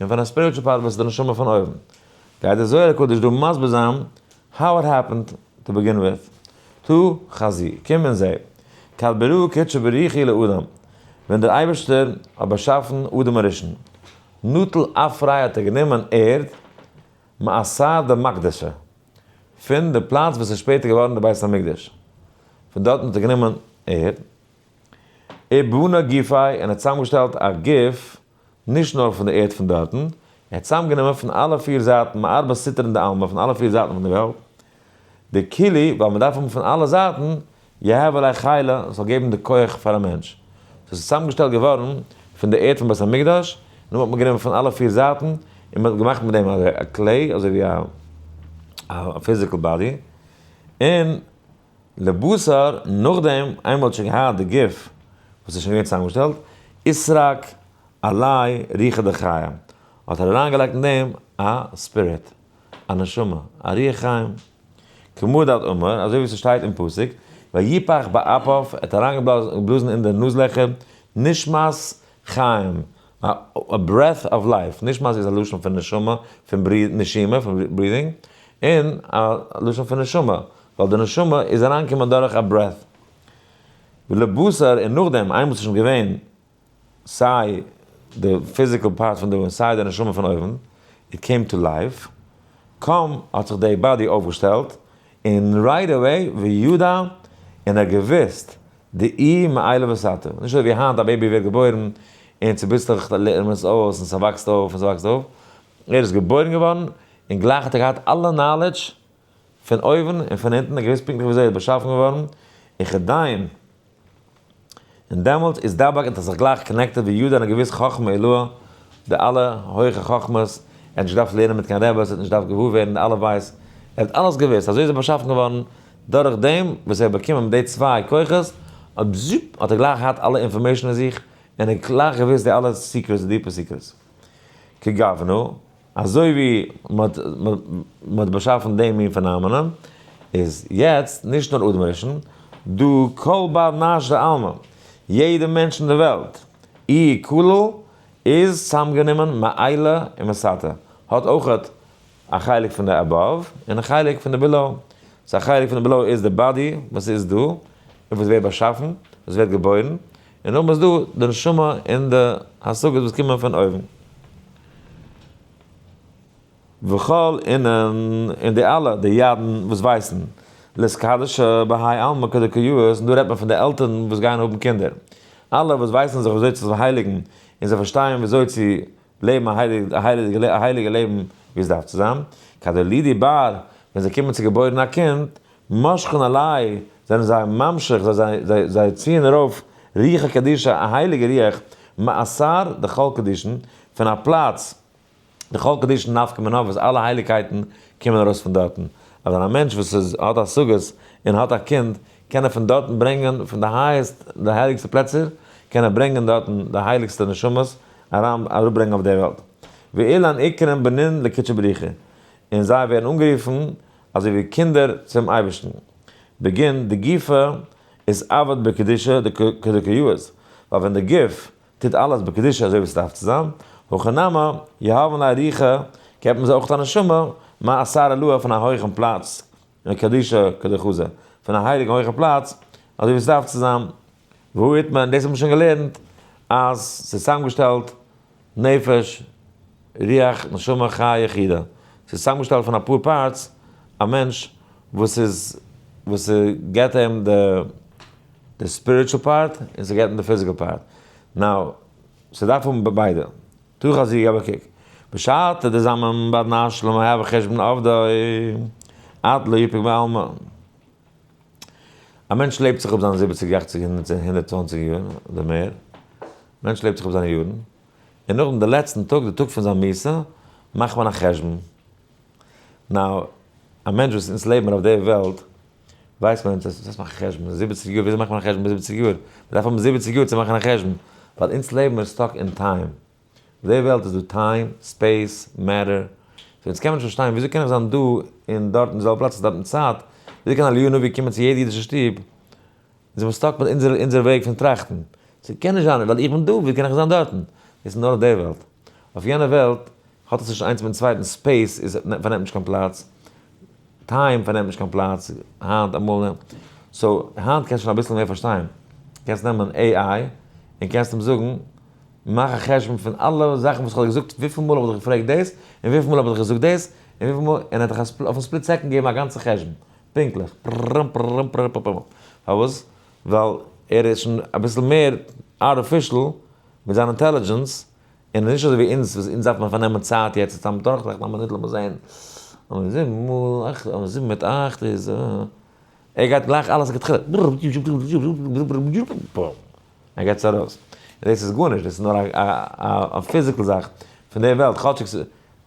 און פון א spiritual part וואס איז די נשמה פון אויבן. גייט דער זוהר הקדוש דא מסביר זיין how it happened to begin with. תא חזי, קום און זע. כד ברא קודשא בריך הוא לאדם, ווען דער אייבערשטער האט באשאפן אדם הראשון, נטל עפריה האט ער גענומען ערד, מאתר דמקדשא, פון די פלאץ וואס איז שפעטער געווארן די בית המקדש, פון דארטן האט ער גענומען ערד, ובנא גופיה און האט צוזאמגעשטעלט א גוף, נישט נאר פון די ערד פון דארטן, ער האט צוזאמגענומען פון אלע פיר זייטן מארבע סטרין דעלמא, פון אלע פיר זייטן פון די וועלט, דכולהו, ווייל מען דארף האבן פון אלע זייטן, יהוי ליה חילא, עס זאל געבן די כח פאר א מענטש. סאו עס איז צוזאמגעשטעלט געווארן פון די ערד פון בית המקדש, נאכדעם האט מען גענומען פון אלע פיר זייטן, און מען האט געמאכט מיט דעם א כלי, אזוי ווי א physical body, און לבתר, נאכדעם איינמאל האט שוין געהאט די גוף וואס איז שוין געווען צוזאמגעשטעלט, אתרק עליה רוחא דחיי, האט ער אריינגעלייגט אין דעם א spirit, א נשמה, א רוח חיים. כמה דאת אמר, אזוי ווי ס'שטייט אין פסוק, ויפח באפיו, ער האט אריינגעבלאזן אין די נאז-לעכער, נשמת חיים, א breath of life, נשמת איז א לשון פון נשמה, פון נשימה, פון breathing, און א לשון פון נשמה, ווייל די נשמה איז אריינגעקומען דורך א breath. ולבתר, און נאכדעם, איינמאל ס'איז שוין געווען סיי. די physical part פון דא און סיי די נשמה פון אויבן, it came to life, קוים האט זיך די body אויפגעשטעלט, און right away וידע, און ער האט געוואוסט, דאיהו מעילא ותתא, נישט אזוי ווי היינט א baby ווערט געבוירן און צוביסלעך לערנט מען עס אויס און ס'וואקסט אויף און ס'וואקסט אויף, ער איז געבוירן געווארן און גלייך האט ער געהאט אלע knowledge פון אויבן און פון אונטן, ער האט געוואוסט פונקטליך וויאזוי ער איז באשאפן געווארן, און כדין. און דעמאלטס איז דבק און האט זיך גלייך connected וידע און האט געוואוסט חכמה עילאה, די אלע הויכע חכמות, ער האט נישט געדארפט לערנען מיט קיין רעבעס, ער האט נישט געדארפט געוואר ווערן די אלף בית, ער האט אלעס געוואוסט, אזוי איז ער באשאפן געווארן, דורך דעם וואס ער האט באקומען די צוויי כוחות, האט זופ האט ער גלייך געהאט אלע information אין זיך, און ער האט גלייך געוואוסט די אלע secrets, די deeper secrets. כגוונא. אזוי ווי מען האט באשאפן דעם מין phenomenon, איז יעצט נישט נאר אדם הראשון, דא כל בר נש דעלמא, יעדע מענטש אין די וועלט, איהו כלול, איז צוזאמגענומען מעילא ומתתא, האט אויכעט א חלק פון די above און א חלק פון די below. so א חלק פון די below איז די body וואס איז דא, און וואס ווערט באשאפן, וואס ווערט געבוירן, און נאכדעם איז דא די נשמה און די השגות וואס קומען פון אויבן. וכל אינון, און די אלע, די ידען וואס ווייסן, לאתקדשא בהאי עלמא כדקא יאות, און דא רעדט מען פון די עלטערן וואס גייען האבן קינדער, אלע וואס ווייסן זיך וויאזוי צו הייליגן, און זיי פארשטייען וויאזוי צו לעבן א הייליגע לעבן ווי עס דארף צו זיין, כד ילידי בר, ווען זיי קומען צו געבוירן א קינד, משכין עליה, זענען זיי ממשיך, זיי ציען ארויף רוחא קדישא, א הייליגע רוח, מאתר דכל קדישין, פון א פלאץ, דכל קדישין נפקי מינה, וואס אלע הייליגקייטן קומען ארויס פון דארטן. אז ווען א מענטש וואס איז האט השגות און האט א קינד, קען ער פון דארטן ברענגען, פון די highest, די הייליגסטע פלעצער, קען ער ברענגען דארטן די הייליגסטע נשמות, אריין, אראפברענגען אויף דער וועלט. ואילן איקרון בנין לקודשא בריך הוא, און זיי ווערן אנגערופן אזוי ווי קינדער צום אייבערשטן. בגין דגופא אתעביד בקדושה כדקא יאות, ווייל ווען די גוף טוט אלעס בקדושה אזוי ווי עס דארף צו זיין, הכי נמי, יהבין ליה רוחא, געבט מען זיי אויך א נשמה, מאתר עילאה פון א הויכן פלאץ, קדושה כדחזא, פון א הייליגן הויכן פלאץ, אזוי ווי עס דארף צו זיין. והא איתמר, און דאס האט מען שוין געלערנט, אז ס'איז צוזאמגעשטעלט נפש, רוח, נשמה, חיה, יחידה. ס'איז צוזאמגעשטעלט פון אפאר parts, א מענטש וואס איז, וואס ס'געט אים די די spiritual part, און ס'געט אים די physical part. Now, ס'דארף האבן ביידע. תא חזי געב א קוק. בשעתא דזמין בר נש למהוי חשבון עבדוי, עד לא יפוק בעלמא. א מענטש לעבט זיך אפ זיינע זיבעציג אכציג הונדערט 120 יאר אדער מער, מענטש לעבט זיך אפ זיינע יארן, און נאכדעם די לעצטן טאג, די טאג פון זיין מיתה, מאכט מען א חשבון. Now, א מענטש וואס אונז לעבן אויף די וועלט, ווייסט מען אז דאס מאכן חשבון, 70 יאר, וויאזוי מאכט מען א חשבון ביז 70 יאר? מען דארף האבן 70 יאר צו מאכן א חשבון, ווייל אונז לעבן מיר stuck אין time. אויף די וועלט איז דא time, space, matter. So אונז קען מען נישט פארשטיין וויאזוי קען איך זיין דא און דארט אין די זעלבע פלאץ, ס'איז דארט אין צייט, וויאזוי קען אליהו הנביא קומען צו יעדע אידישע שטוב? אונז זעמיר stuck מיט אונזער אונזער וועג פון טראכטן. ס'קען נישט זיין, ווייל איך בין דא, ווי קען איך זיין דארטן? דאס איז נאר אויף די וועלט. אויף יענע וועלט האט עס נישט איינס מיטן צווייטן, space איז פארנעמט נישט קיין פלאץ, time פארנעמט נישט קיין פלאץ, היינט אמאל, so היינט קענסטו שוין אביסל מער פארשטיין, קענסט נעמען AI און קענסט אים זאגן, מאך א חשבון פון אלע זאכן וואס איך האב דיר געזאגט, וויפיל מאל האב איך דיך געפרעגט דאס, און וויפיל מאל האב איך דיך געזאגט דאס, און וויפיל מאל, און ער האט דיך אויפן split second געגעבן א גאנצע חשבון, פונקטליך, פרררם פרררם פרררם פרררם, פארוואס? ווייל ער איז שוין אביסל מער artificial מיט זיין intelligence, און נישט אזוי ווי אונז וואס אונז דארף מען פארנעמען צייט יעצט צוזאמען דורכטראכטן א מינוט לאמיר זען, זיבן מאל אכט, זיבן מיט אכט איז, ער גייט גלייך אלעס לכתחילה, ער גייט עס ארויס. און דאס איז גארנישט, דאס איז נאר א physical זאך פון די וועלט, כאטשיג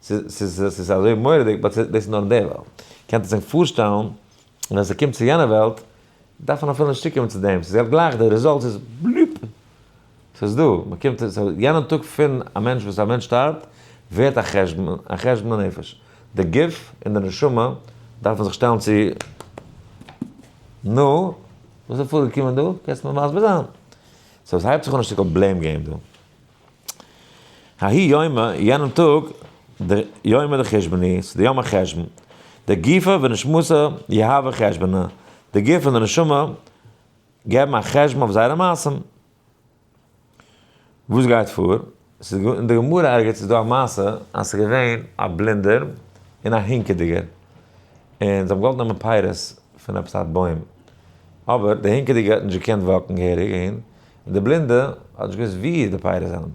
ס'איז אזוי מורא'דיג, but דאס איז נאר אין די וועלט. קענט איר זיך פארשטעלן ווען ס'קומט צו יענע וועלט, דארף מען אפילו נישט צוקומען צו דעם, ס'איז גלייך די result איז בלופ, ס'איז דא, מ'קומט, יענעם טאג פון א מענטש וואס א מענטש שטארבט, ווערט א חשבון, א חשבון הנפש. די גוף און די נשמה דארפן זיך שטעלן צו, נו, וואס איז פארגעקומען דא? קענסט מיר מסביר זיין? So עס הייבט זיך אן א שטיקל blame game דא. ההוא יומא, יענעם טאג, די יומא דחושבנא, ס'איז די יום החשבון, דגופא ונשמתא יהבו חשבונא, די גוף און די נשמה געבן א חשבון אויף זייערע מעשים. וואס גייט פאר? ס'איז אין די גמרא ערגעץ איז דא א מעשה אז ס'איז געווען א בלינדער און א הינקעדיגער, און זיי האבן געוואלט נעמען פירות פון עפעס א בוים, אבער די הינקעדיגע האט נישט געקענט walk ן געהעריג אהין, און די בלינדע האט נישט געוואוסט ווי די פירות זענען,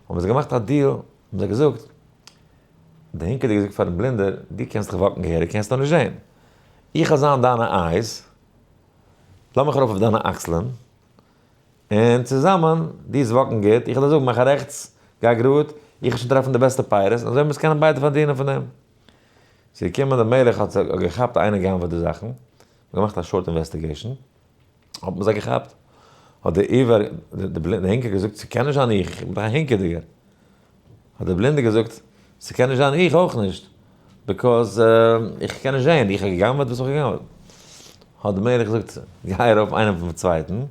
האבן זיי געמאכט א deal, האבן זיי געזאגט, די הינקעדיגע זאגט פארן בלינדער, דו קענסט דאך walk ן געהעריג, קענסט נאר נישט זען, איך וועל זיין דיינע eyes, לאז מיך ארויף אויף דיינע אקסלען, און צוזאמען, דו וועסט walk ן גוט, איך וועל דיר זאגן מאך א רעכטס, גיי גראד, איך וועל שוין טרעפן די בעסטע פירות, און אזוי וועלן מיר עס קענען ביידע פארדינען פון דעם. ס'איז געקומען דער מלך האט געכאפט איינער גנב'עט די זאכן, געמאכט א short investigation, האט מען זיי געכאפט, האט דער עיוור, די בלינדע הינקער געזאגט, ס'קען נישט זיין איך, איך בין דאך א הינקעדיגער. האט דער בלינדער געזאגט, ס'קען נישט זיין איך אויך נישט, because איך קען נישט זען, איך האב גע'גנב'עט, וואס האב איך גע'גנב'עט? האט דער מלך געזאגט, גיי ארויף איינעם אויפן צווייטן, און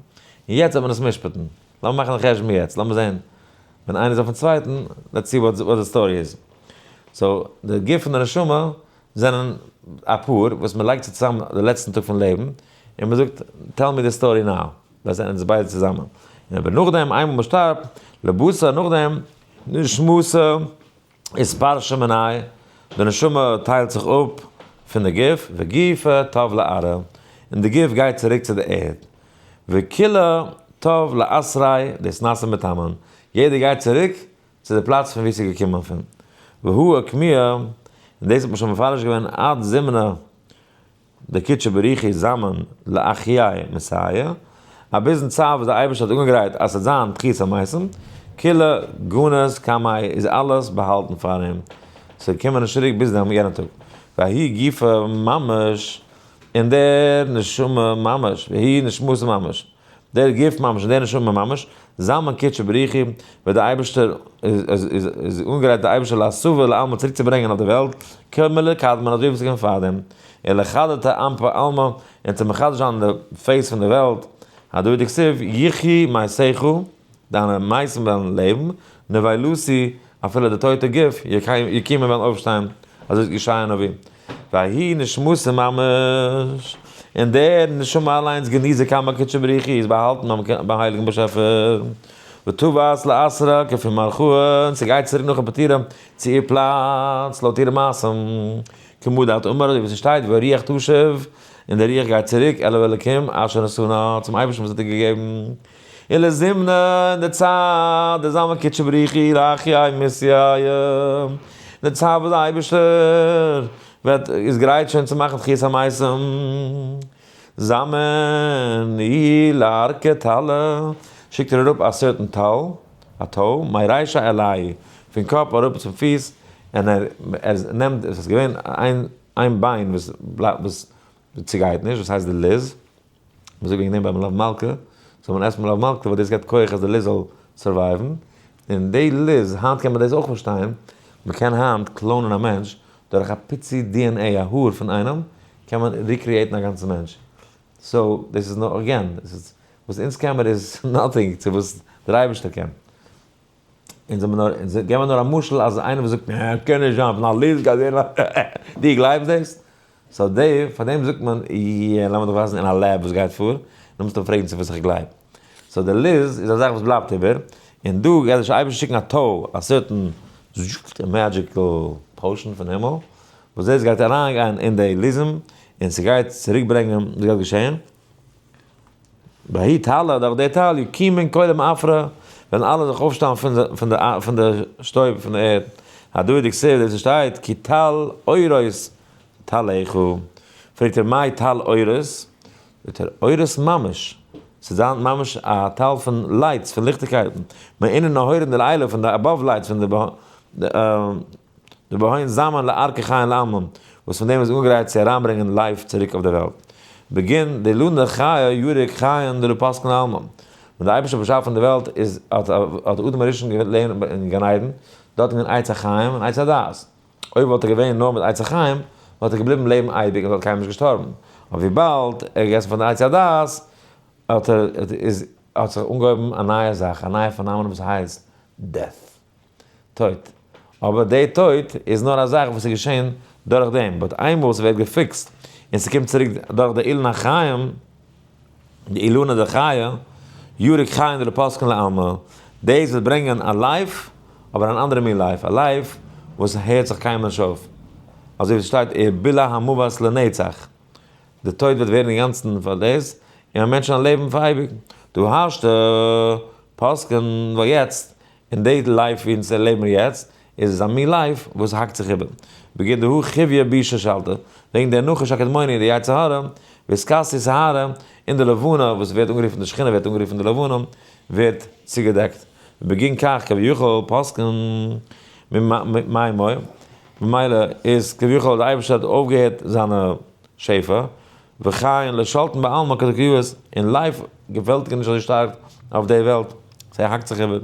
יעצט וועט מען עס משפט'ן, לאמיר מאכן א חשבון יעצט, לאמיר זען, ווען איינער איז אויפן צווייטן, let's see what the story איז. so, די גוף און די נשמה זענען א פאר וואס מען לייגט זיי צוזאם די לעצטן טאג פון לעבן, און מען זאגט, tell me the story now. זיי זענען אונז ביידע צוזאמען. און אבער נאכדעם, איינמאל מען שטארבט, לבשר נאכדעם, נשמתא איז פרשה מיניה, די נשמה טיילט זיך אפ פון די גוף, וגופא תב לארעא, און די גוף גייט צוריק צו די ערד. וכולא תב לאתריה דאתנתו מתמן, יעדער גייט צוריק צו די פלאץ פון וואו ס'איז געקומען פון. והא אוקמוה, און דאס האט מען שוין מפרש געווען עד זימנא דקודשא בריך הוא זמין לאחויי מתיא, א ביזן צייט וואס דער אייבערשטער האט אנגעגרייט אז ס'וועט זיין תחיית המתים, כולא גניז קמיה איז אלעס באהאלטן פאר אים, ס'וועט קומען נישט צוריק ביז דעם יענעם טאג, וההוא גופא ממש, און דער נשמה ממש, והיא נשמתא ממש. דער גוף ממש און דער נשמה ממש, זמין קודשא בריך הוא, וועט דער אייבערשטער איז אנגעגרייט דער אייבערשטער לאתבא לעלמא צוריק צו ברענגען אויף די וועלט, כמלקדמן אזוי ווי עס איז געווען פארדעם, ולחדתא אנפי עלמא, און צו מחדש זיין די face פון די וועלט, הדא דכתיב, יחיו מתיך, דיינע מתים וועלן לעבן, נבילתי, אפילו די טויטע גוף, יקומו וועלן אויפשטיין, אזוי זאגט ישעיה הנביא. וההיא נשמתא ממש, און דער נשמה אליינס גניזא קמי קודשא בריך הוא איז באהאלטן ביים הייליגן באשעפער, ותבת לאתרא כפי מערכאה, און ס'גייט צוריק נאכן פטירה צו איר פלאץ לויט אירע מעשים, כמה דאת אמר אזוי ווי ס'שטייט והרוח תשוב, און דער רוח גייט צוריק אל האלקים אשר נתנה, צום אייבערשטן וואס האט איר געגעבן. ולזימנא אין די צייט דזמין קודשא בריך הוא לאחויי מתיא, די צייט וואס די אייבערשטער וועט איז גרייט שוין צו מאכן תחיית המתים, זמין איהו לארקא טלא, שיקט ער אראפ א certain טל, א טוי, מרישא עילאי, פון קאפ אראפ צום פיס, און ער נעמט, עס איז געווען איין ביין וואס בלייבט וואס צוגייט נישט, וואס הייסט די לוז. מען זאגט וועגן דעם ביי מלוה מלכה, זאל מען עסן מלוה מלכה ווייל דאס געבט כח אז די לוז זאל survive ן, און די לוז, היינט קען מען דאס אויך פארשטיין, מען קען היינט clone ען א מענטש דורך א פיצי DNA, א האר פון איינעם, קען מען recreate ן א גאנצע מענטש, so דאס איז נאר again, דאס איז וואס אונז קען מיר איז nothing צו וואס דער אייבערשטער קען. אונז האבן נאר, אונז געבן נאר א משל אז איינער וואס זאגט נע קען נישט זיין פון א לוז גייט ווערן א דו גלייבסט דאס? so די פאר דעם זאגט מען יא לאמיר דיך ווייזן אין א lab וואס גייט פאר, נאר מוזטו פרעגן צו וואס איך גלייב. so די לוז איז א זאך וואס בלייבט איבער, און דא גייט דער אייבערשטער שיקן א טוי, א certain magical potion פון הימל, וואס דאס גייט אריינגיין אין די לוזים, און ס'גייט צוריק ברענגען, וואס גייט געשען? בהאי טלא, דורך די טל, יקומון כולא מעפרא, וועלן אלע זיך אויפשטעלן פון די שטויב פון די ערד. הדא דכתיב, דאס שטייט, כי טל אורות טלך. פרעגט ער, מאי טל אורות? זאגט ער, אורות ממש. ס'איז זיין ממש א טל פון lights, פון ליכטיגקייטן. מעינן נהורין דלעילא, פון די above lights, פון די דבהון זמין לארקא חיין לעלמא, וואס פון דעם איז אנגעגרייט צו אריינברענגען life צוריק אויף דער וועלט. בגין דאילנא דחיי יריק חיין דלא פסקן לעלמא. ווען דער אייבערשטער האט באשאפן די וועלט איז האט האט אדם הראשון געלערנט אין גן עדן, דארט איז געווען עץ החיים און עץ הדעת. אויב וואלט ער געווען נאר מיט עץ החיים וואלט ער געבליבן לעבן אייביג און וואלט קיינמאל נישט געשטארבן. אבער וויבאלד ער האט געגעסן פון די עץ הדעת האט ער איז האט זיך אנגעהויבן א נייע זאך, א נייע phenomenon וואס הייסט death. טויט. אבער די טויט איז נאר א זאך וואס איז געשען דורך דעם, but איינמאל ס'ווערט געפיקסט און ס'קומט צוריק דורך די אילן החיים, די אילנא דחיי, יריק חיין דלא פסקין לעלמא, דאס וועט ברענגען א life. אבער אן אנדערע מין life, א life וואס הערט זיך קיינמאל נישט אויף. אזוי ווי ס'שטייט ובלע המוות לנצח. די טויט וועט ווערן אינגאנצן פאר דאס, און א מענטש זאל לעבן פאר אייביג. דא השתא פסק'ן, ווייל יעצט, אין די life ווי אונז לעבן יעצט, איז עס א מין life וואס האקט זיך איבער. בגין דהוא חיויא בישא שלטא, וועגן דער נחש הקדמוני, די יצר הרע, ואתכסיא סיהרא, און די לבנה וואס ווערט אנגערופן די שכינה ווערט אנגערופן די לבנה, ווערט צוגעדעקט. ובגין כך כביכול פסק'ן מימוי, ממילא איז כביכול די אייבערשטער האט אויפגעהערט זיינע שפע, וחיין לשלטן בעלמא כדקביעות, און life געפעלט נישט אזוי שטארק אויף די וועלט, ס'האקט זיך איבער.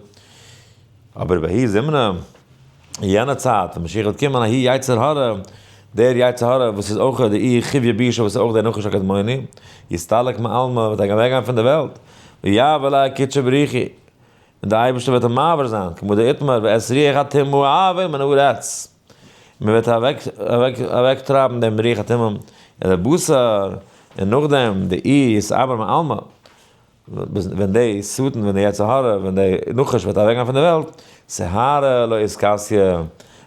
אבער בההיא זימנא, אין יענע צייט ווען משיח וועט קומען, ההוא יצר הרע, דער יצר הרע וואס איז אויך די אי חיויא בישא וואס איז אויך דער נחש הקדמוני, יסתלק מעלמא, וועט ער אוועקגיין פון די וועלט, ויעבור ליה קודשא בריך הוא, און דער אייבערשטער וועט אים מעביר זיין, כמו דאיתמר ואת רוח הטומאה אעביר מן הארץ, מען וועט אוועקטרייבן דעם רוח הטומאה, און דער בשר, און נאכדעם די אי יתעבר מעלמא, ווען די שטן, ווען די יצר הרע, ווען די נחש וועט אוועקגיין פון די וועלט, סיהרא לא אתכסיא,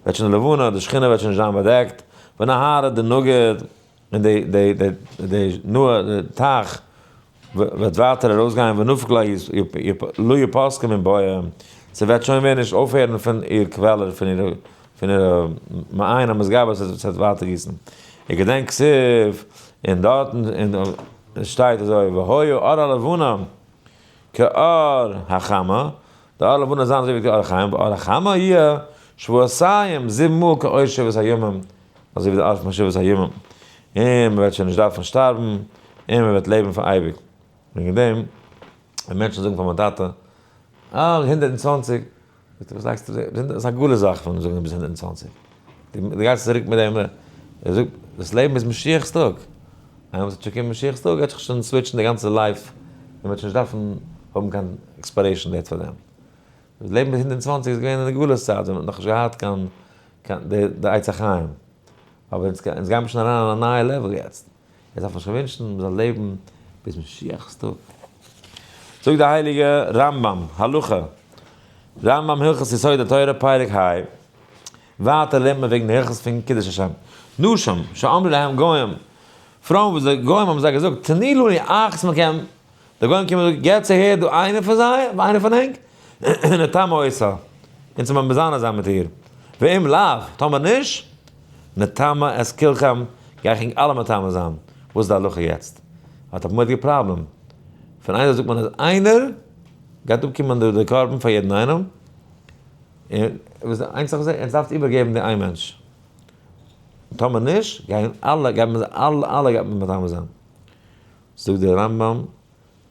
וועט שוין די לבנה, די שכינה וועט שוין נישט זיין באדעקט, ונהרא דנגיד, און די די די די נהר, די טייך, וועט ווייטער ארויסגיין, ונפק לא יפסק מן בואה, ס'וועט שוין מער נישט אויפהערן פון איר קוועלער, פון איר פון איר מעיין המתגבר, ס'וועט ווייטער גיסן. איך געדענק כתיב, און דארטן שטייט אזוי, והיה אור הלבנה כאור החמה, די אור לבנה זיין אזוי ווי די אור החיים, ואור החמה יהיה שבעתיים, זיבן מאל כאור שבעת הימים, אזוי ווי די אור פון שבעת הימים, און מען וועט שוין נישט דארפן שטארבן, און מען וועט לעבן פאר אייביג. וועגן דעם, ווען מענטשן זאגן פאר מיין טאטע, אה, 120, זאגט ער, וואס לייגסטו, דאס איז א גאלע זאך פון זאגן ביז 120. דו גייסט צוריק מיט דעם, ער זאגט, דאס לעבן איז משיח'ס טאג. איינמאל ס'וועט שוין קומען משיח'ס טאג, גייט זיך שוין switch ן די גאנצע life, און מ'וועט שוין נישט דארפן האבן קיין expiration date פאר דעם. דאס לעבן ביז 120 איז געווען אין די גלות צייט, ווען מ'האט נאכנישט געהאט קיין קיין די עץ החיים. אבער אונז גיימיר שוין אריין אין א נייע level יעצט. יעצט דארף מען שוין ווינטשן מ'זאל לעבן ביז משיח'ס טאג. זאגט די הייליגע רמב ם, הלכה, רמב ם הלכות יסודי התורה פרק ה, ווייטער לערנט מען וועגן די הלכות פון קידוש השם. נשים שאמרו להם גוים, פרויען וואס די גוים האבן זיי געזאגט, תנו לנו אחת מכם, די גוים קומען און זאגן, געבטס אהער דא איינער פון זיי, איינער פון ענק, נטמא אותה, אונז זאל מען מזנה זיין מיט איר, ואם לאו, טאמער נישט, נטמא את כולכם, גיי איך ענק אלע מטמא זיין. וואס איז די הלכה יעצט? האט א מורא'דיגע פראבלעם. פון איין זייט זאגט מען אז איינער גייט אפקומען די קרבן פאר יעדן איינעם, און וואס די איינציגע זאך איז, עטס דארפט איבערגעבן די איין מענטש. טאמער נישט, גייען אלע, גייט מען זיי אלע, אלע גייט מען מטמא זיין. זאגט דער רמב ם,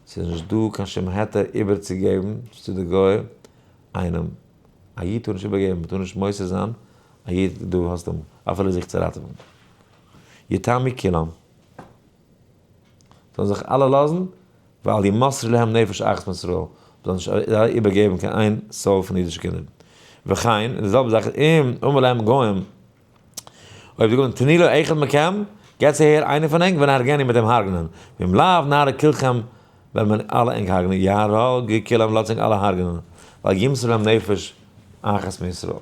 ס'איז נישט דא קיין שום היתר איבערצוגעבן צו די גוי איינעם. א איד טאר נישט איבערגעבן, מ'טאר נישט מוסר זיין א איד, דו האסט אים, אפילו זיך צו ראטעווען. יטמאו כולם. זאלן זיך אלע לאזן, ואל ימסרו להם נפש אחת מישראל, מ'זאל נישט איבערגעבן קיין איין soul פון אידישע קינדער. וכן, און די זעלבע זאך, אם אמרו להם גוים, אויב די גוים תנו לו אחד מכם, געטס אהער איינער פון ענק, ונהרגנו מיט אים הרג'נען, ואם לאו נהרוג כולכם, וועלן מיר אלע ענק הרג'נען, יהרגו כולם, לאזטס ענק אלע הרג'נען, ואל ימסרו להם נפש אחת מישראל.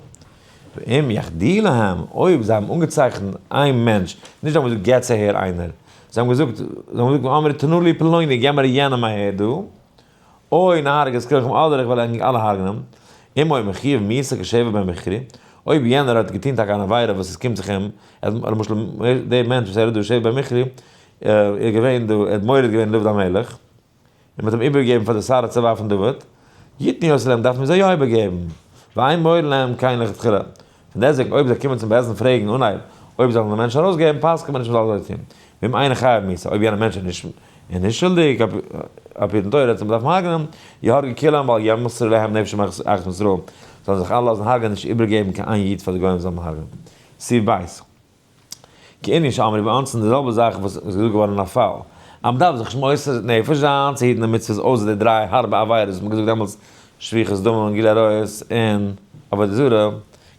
ואם יחדו להם, אויב זיי האבן אנגעצייכנט איין מענטש, נישט זיי האבן געזאגט געטס אהער איינער, זיי האבן געזאגט, זיי האבן געזאגט ואמרו תנו לי פלוני, געב מיר יענעם אהער דא, או נהרוג את כולכם אדער איך וועל ענק אלע הרג'נען, אם היה מחויב מיתה כשבע בן בכרי, אויב יענער האט געטון טאקע אן עבירה וואס עס קומט זיך אים, למשל דער מענטש וואס ער איז דא שבע בן מכרי, איז געווען דא, ער האט מורד געווען אין דוד המלך, און מען האט אים איבערגעגעבן פאר די שר הצבא פון דוד, יתנו אותו להם דארף מען זיי יא איבערגעבן, ואין מורין להם כן לכתחילה. פון דעסטוועגן אויב זיי קומען צום בית דין פרעגן אנהייב אויב זאל מען די מענטשן ארויסגעבן, פסק'נט מען נישט מען זאל אזוי טון. ואם אינו חייב מיתה, אויב יענער מענטש איז נישט איז נישט שולדיג, על פי דין תורה אז מען דארף אים הרג'נען, יהרגו כולם ואל ימסרו להם נפש אחת מישראל, זאלן זיך אלע לאזן הרג'ענען נישט איבערגעבן קיין איין איד פאר די גוים זאלן אים הרג'נען. סעיף ב'. כענין שאמרו באונסין, די זעלבע זאך וואס איז געזאגט געווארן אין א פאל אז מ'דארף זיך נישט מוסר נפש זיין צו היטן די מצוות אויסער די דריי הארבע עבירות וואס מ'האט געזאגט דעמאלטס שפיכות דמים און גילוי עריות און עבודה זרה,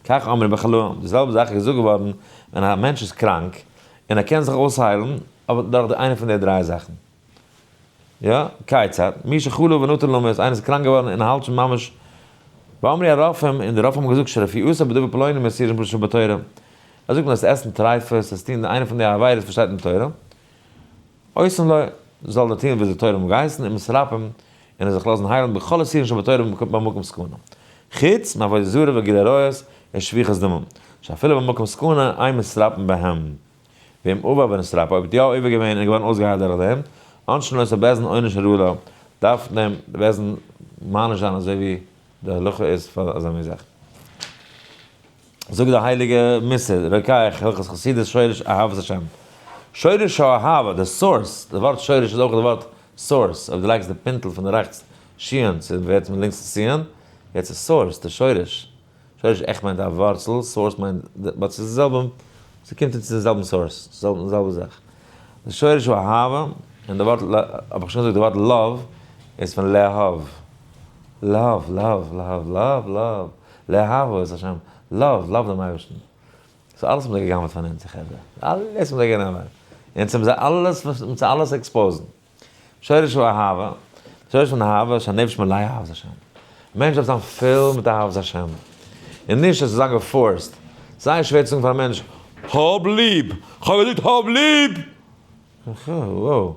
כך אמרו בחלאים, די זעלבע זאך איז געזאגט געווארן ווען א מענטש איז קראנק און ער קען זיך אויסהיילן אבער דורך די איינע פון די דריי זאכן. יא, כיצד, מי שחלה ונוטה למות, איינער איז קראנק געווארן און האלט שוין ממש. ואמרו הרופאים, און די רופאים האבן געזאגט שרפואתו בדבר פלוני מאיסורין שבתורה. ער זאגט מען עסן טרייפות, עס טון איינע פון די עבירות וואס שטייט אין תורה. עושין לו, זאל ער טון וואס די תורה האט אים געהייסן, ומתרפאין, און ער זיך לאזן היילן בכל איסורין שבתורה במקום סכנה. חוץ מעבודה זרה וגילוי עריות ושפיכות דמים, שאפילו במקום סכנה אין מתרפאין בהם. ואם עבר ונתרפא, אויב האט יא עובר געווען און געווארן אויסגעהיילט דורך דעם, עונשין אותו בית דין עונש הראוי, דארף דעם בית דין מעניש זיין אזוי ווי די הלכה איז פאר אזא מין זאך. זאגט די הייליגע מוסר, רוקח, הלכות חסידות, שורש אהבת השם. שורש האהבה, די source, די ווארט שורש איז אויך די ווארט source, אויב דו לייגסט די פינטל פון די רעכטס שין צו ווערט פון לינקס סיען, יעצט איז source, די שורש. שורש עכט מיינט א ווארצל, source מיינט, but ס'איז די זעלבע, ס'קומט צו די זעלבן source, די זעלבע זאך. די שורש הוא אהבה, און די ווארט, האב איך שוין געזאגט, די ווארט love איז פון לאהוב. love, love, love, love, love, לאהבה את השם, love, love דעם אייבערשטן. so אלעס האבן זיי גע'גנב'ט פון אונז, חברה. אלעס האבן זיי גענומען. אונז האבן זיי אלעס, אונז אלעס expose ן. שורש הוא אהבה, שורש פון אהבה, שהנפש מלאה אהבת השם. א מענטש דארף זיין פול מיט אהבת השם. און נישט עס זאל זיין גע force ט. זייער שווער צו זאגן פאר א מענטש, האב ליב! כ'האב געזאגט האב ליב! wow!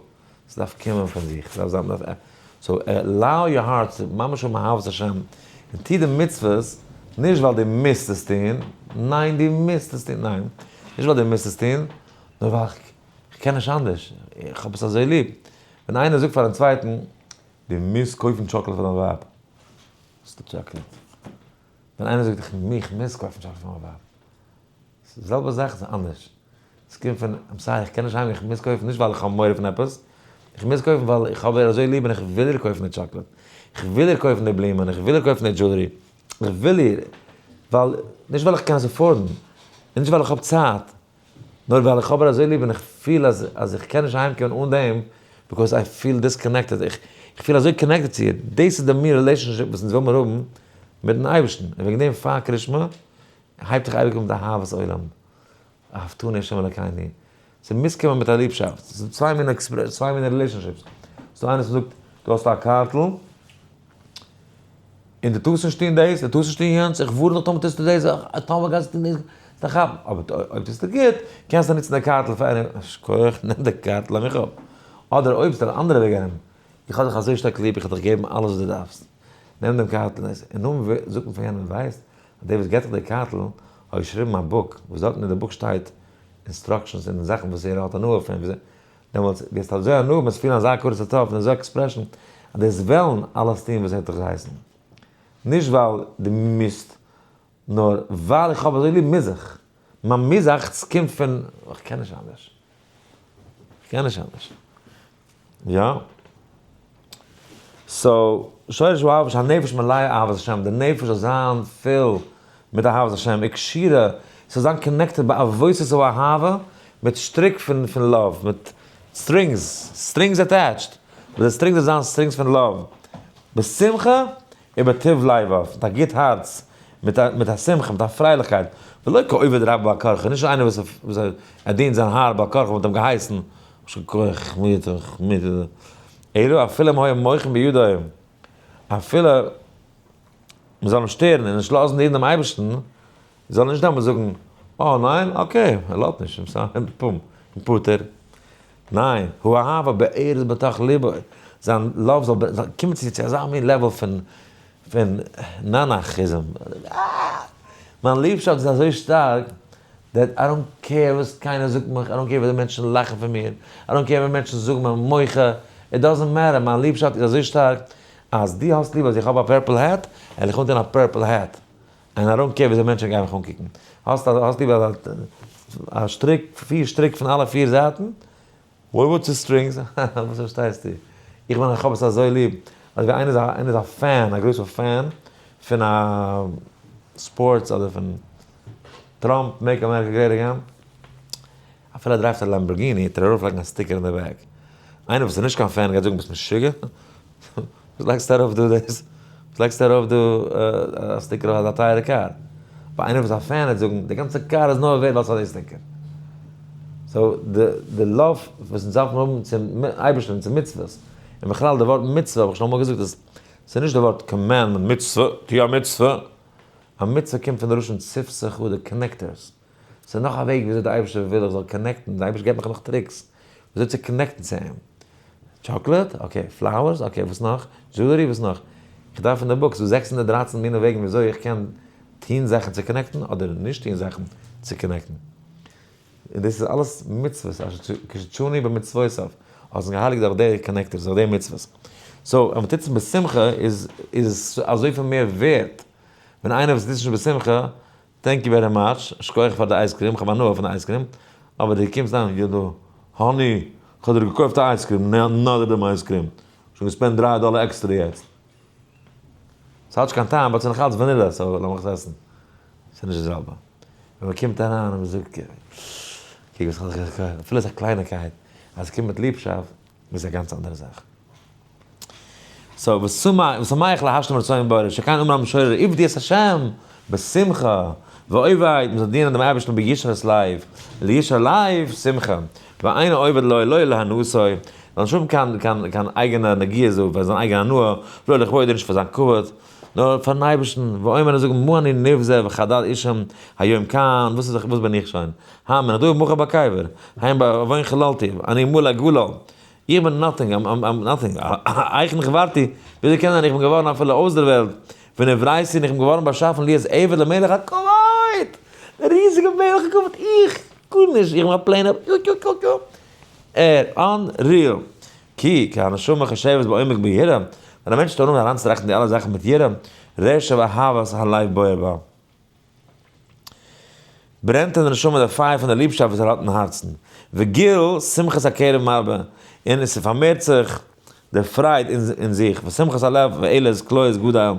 ס'דארף קומען פון זיך, ס'דארף זיין, מ'דארף, so allow your heart צו ממש האבן אהבת השם, און טו די מצוות, נישט ווייל דו מוזט עס טון, ניין דו מוזט עס טון, ניין, נישט ווייל דו מוזט עס טון, נאר ווייל כ'קען נישט אנדערש, איך האב עס אזוי ליב. ווען איינער זאגט פארן צווייטן, דו מוזט קויפן chocolate פאר דיין ווייב. וואס איז די chocolate? ווען איינער זאגט איך מוז קויפן chocolate פאר מיין ווייב. ס'איז די זעלבע זאך, ס'איז אנדערש. ס'קומט פון, I'm sorry, איך קען נישט אהיים, איך מוז קויפן, נישט ווייל איך האב מורא פון עפעס, איך מוז קויפן ווייל איך האב איר אזוי ליב און איך וויל איר קויפן די chocolate. איך וויל איר קויפן די בלומען, איך וויל איר קויפן די jewelry. איך וויל איר, ווייל, נישט ווייל איך קען עס afford ן, און נישט ווייל איך האב צייט, נאר ווייל איך האב איר אזוי ליב און איך פיל אז אז איך קען נישט אהיימקומען אן דעם, because I feel disconnected, איך פיל אזוי connected צו איר. דאס איז די מין relationship וואס אונז וויל מיר האבן מיטן אייבערשטן, און וועגן דעם פאר קרישמע הייבט זיך אייביג אן מיט אהבת עולם, אהבתנו ה' אלקינו, ס'מוז קומען מיט א ליבשאפט, ס'איז צוויי מיני express, צוויי מיני relationships, ס'דא איינער וואס זאגט, דו האסט א קארטל, און דו טארסט נישט טון דאס, דו טארסט נישט טון יענץ, איך ווארן דיך טאמער טוסטו דאס, טאמער גייסטו טון דאס, וועסטו כאפן, אבער אויב טוסטו גוט, קענסטו נוצן די קארטל פאר עני, שכוח, נעם די קארטל, לאז מיך אפ. אדער אויב ס'איז אן אנדערע וועג ארום, איך האב דיך אזוי שטארק ליב, איך וועל דיך געבן אלעס וואס דו דארפסט, נעם דעם קארטל און עס, און נאכדעם זאגט מען פאר יענעם, ווייסט, אז דער וואס געט דיך די קארטל האט געשריבן א book, וואס דארטן אין די book שטייט instructions און זאכן וואס ער האט הנאה פון, דעמאלטס וועסטו אזוי הנאה האבן, וועסט פילן אזא הכרת הטוב און אזא expression, אז דו וועסט וועלן אלעס טון וואס ער האט דיך געהייסן. נישט ווייל דו מוזט, נאר ווייל איך האב אזוי ליב מוז איך. מיין מוזאכץ קומט פון, איך קען נישט אנדערש. איך קען נישט אנדערש. יא. so, שורש האהבה שהנפש מלאה אהבת השם, די נפש זאל זיין פול מיט אהבת השם, וקשורה, ס'זאל זיין connected בעבותות האהבה, מיט שטריק פון פון love, מיט strings, strings attached, די strings זאל זיין strings פון love, בשמחה ובטוב לבב, מיט א גוט הארץ, מיט א מיט א שמחה, מיט א פרייליכקייט, ולא כעובד רבו בעל כרחו, נישט איינער וואס וואס ער דינט זיין האר בעל כרחו, מ'האט אים געהייסן, שכוח מיט מיט אלא אפילו אם היה מוחין בידו, אפילו מ'זאל אים שטערן און נישט לאזן דינען דעם אייבערשטן, זאל ער נישט דעמאלטס זאגן, אה ניין, okay, ער לאזט נישט, פום, פטור. ניין, הוא אהבה בערת בתוך ליבו, זיין love זאל קומען צו אזא מין level פון פון נאנאכיזם, מיין ליבשאפט איז אזוי שטארק, that I don't care וואס קיינער זאגט מיך, I don't care ווי די מענטשן לאכן פון מיר, I don't care ווען מענטשן זאגן מיר מוחה, it doesn't matter, מיין ליבשאפט איז אזוי שטארק, אז דו האסט ליב אז איך האב א purple hat, וועל איך אנטון א purple hat, און I don't care וויאזוי מענטשן גייען מיך אנקוקן. האסט האסט ליב א שטריק, פיר שטריק פון אלע פיר זייטן, וואו וואטס די strings? וואס פארשטייסטו? איך בין איך האב עס אזוי ליב, אזוי ווי איינער איז א איינער איז א fan, א גרויסע fan פון א sports אדער פון טראמפ make America great again, אפילו ער דרייווט א Lamborghini וועט ער ארויפלייגן א sticker אין די back. איינער וואס איז נישט קיין fan גייט זאגן ביסט משוגע? וואס לייגסטו ארויף דא דאס? וואס לייגסטו ארויף דא א sticker אויף אזא טייערע קאר? אבער איינער וואס איז א fan וועט זאגן די גאנצע קאר איז נאר ווערד ווייל ס'האט די sticker. so די love וואס אונז דארפן האבן צום אייבערשטן און צו מצוות, און בכלל די ווארט מצוה האב איך שוין אמאל געזאגט אז. ס'איז נישט די ווארט commandment, מצוה, טו א מצוה. א מצוה קומט פון די לשון צפצך, די connectors. ס'איז נאך א וועג וויאזוי די אייבערשטער וויל איך זאל connect ן, די אייבערשטער געבט מיך נאך tricks וויאזוי צו connect ן צו אים. Chocolate? Okay. Flowers? Okay. וואס נאך? Jewelry? וואס נאך? איך דארף אין די book, ס'דא 613 מיני וועגן וויאזוי איך קען טון זאכן צו connect ן אדער נישט טון זאכן צו connect ן. און דאס איז אלעס מצוות, אשר קדשנו במצוותיו, האט זיך געהייליגט דורך די connectors, דורך די מצוות. So, אז מ'טוט עס בשמחה, איז עס אזויפיל מער ווערט. ווען איינער וואס טוט עס נישט בשמחה, thank you very much, שכוח פאר די ice cream, כ'האב הנאה פון די ice cream, אבער דו קומסט אן, יא דא, honey, כ'האב דיר געקויפט א ice cream, נא דיר דעם ice cream, שוין גע spend 3 דאלער עקסטערע יעצט. ס'האט נישט קיין טעם, but ס'איז נאך אלץ vanilla, so לאמיך עס עסן. ס'איז נישט די זעלבע. ווען מ'קומט אריין און מ'זאגט, קוק וואס כ'האב דיך געקויפט, אפילו ס'איז א קלייניקייט, אז ס'קומט מיט ליבשאפט, איז א גאנץ אנדערע זאך. So, ושמח להשלים רצון בורא, שכן אמר המשורר, עבדו את השם בשמחה, ועובד, מ'זאל דינען דעם אייבערשטן בישרת לב, לישר לב שמחה, ואינו עובד לו לא להנאתו, זאל נישט האבן קיין אייגענע נגיעה זאל פאר זיין אייגענע הנאה, ולא לכבודו נישט פאר זיין כבוד, נאר פארן אייבערשטן, ואומר און זאגן מה אני נבזה וחדל אישים היום כאן, וואס איז איך, וואס בין איך שוין, המן, דא מחר בקבר, היים בעוון חללתי, אני מלא גלל, איך בין nothing, I'm nothing, איך נברתי, וויאזוי קען זיין איך בין געווארן אפילו אויסדערוועלט, ונבראתי און איך בין געווארן באשאפן להיות עבד למלך הכבוד! דער ריזיגער מלך הכבוד, איך, גארנישט, איך בין א plain ער, unreal. כי כשהנשמה חושבת בעומק ביראה, ווען א מענטש טוט אן אריינצוטראכטן די אלע זאכן מיט יראה, רשע ואהבת הלב בוער בה. ברענט אין די נשמה דער פייער פון דער ליבשאפט וואס ער האט אין הארצן. וגיל שמחת הקרב מרבה, און עס פארמערט זיך די פרייד אין זיך, ושמחת הלב ואילת כליות גדל, און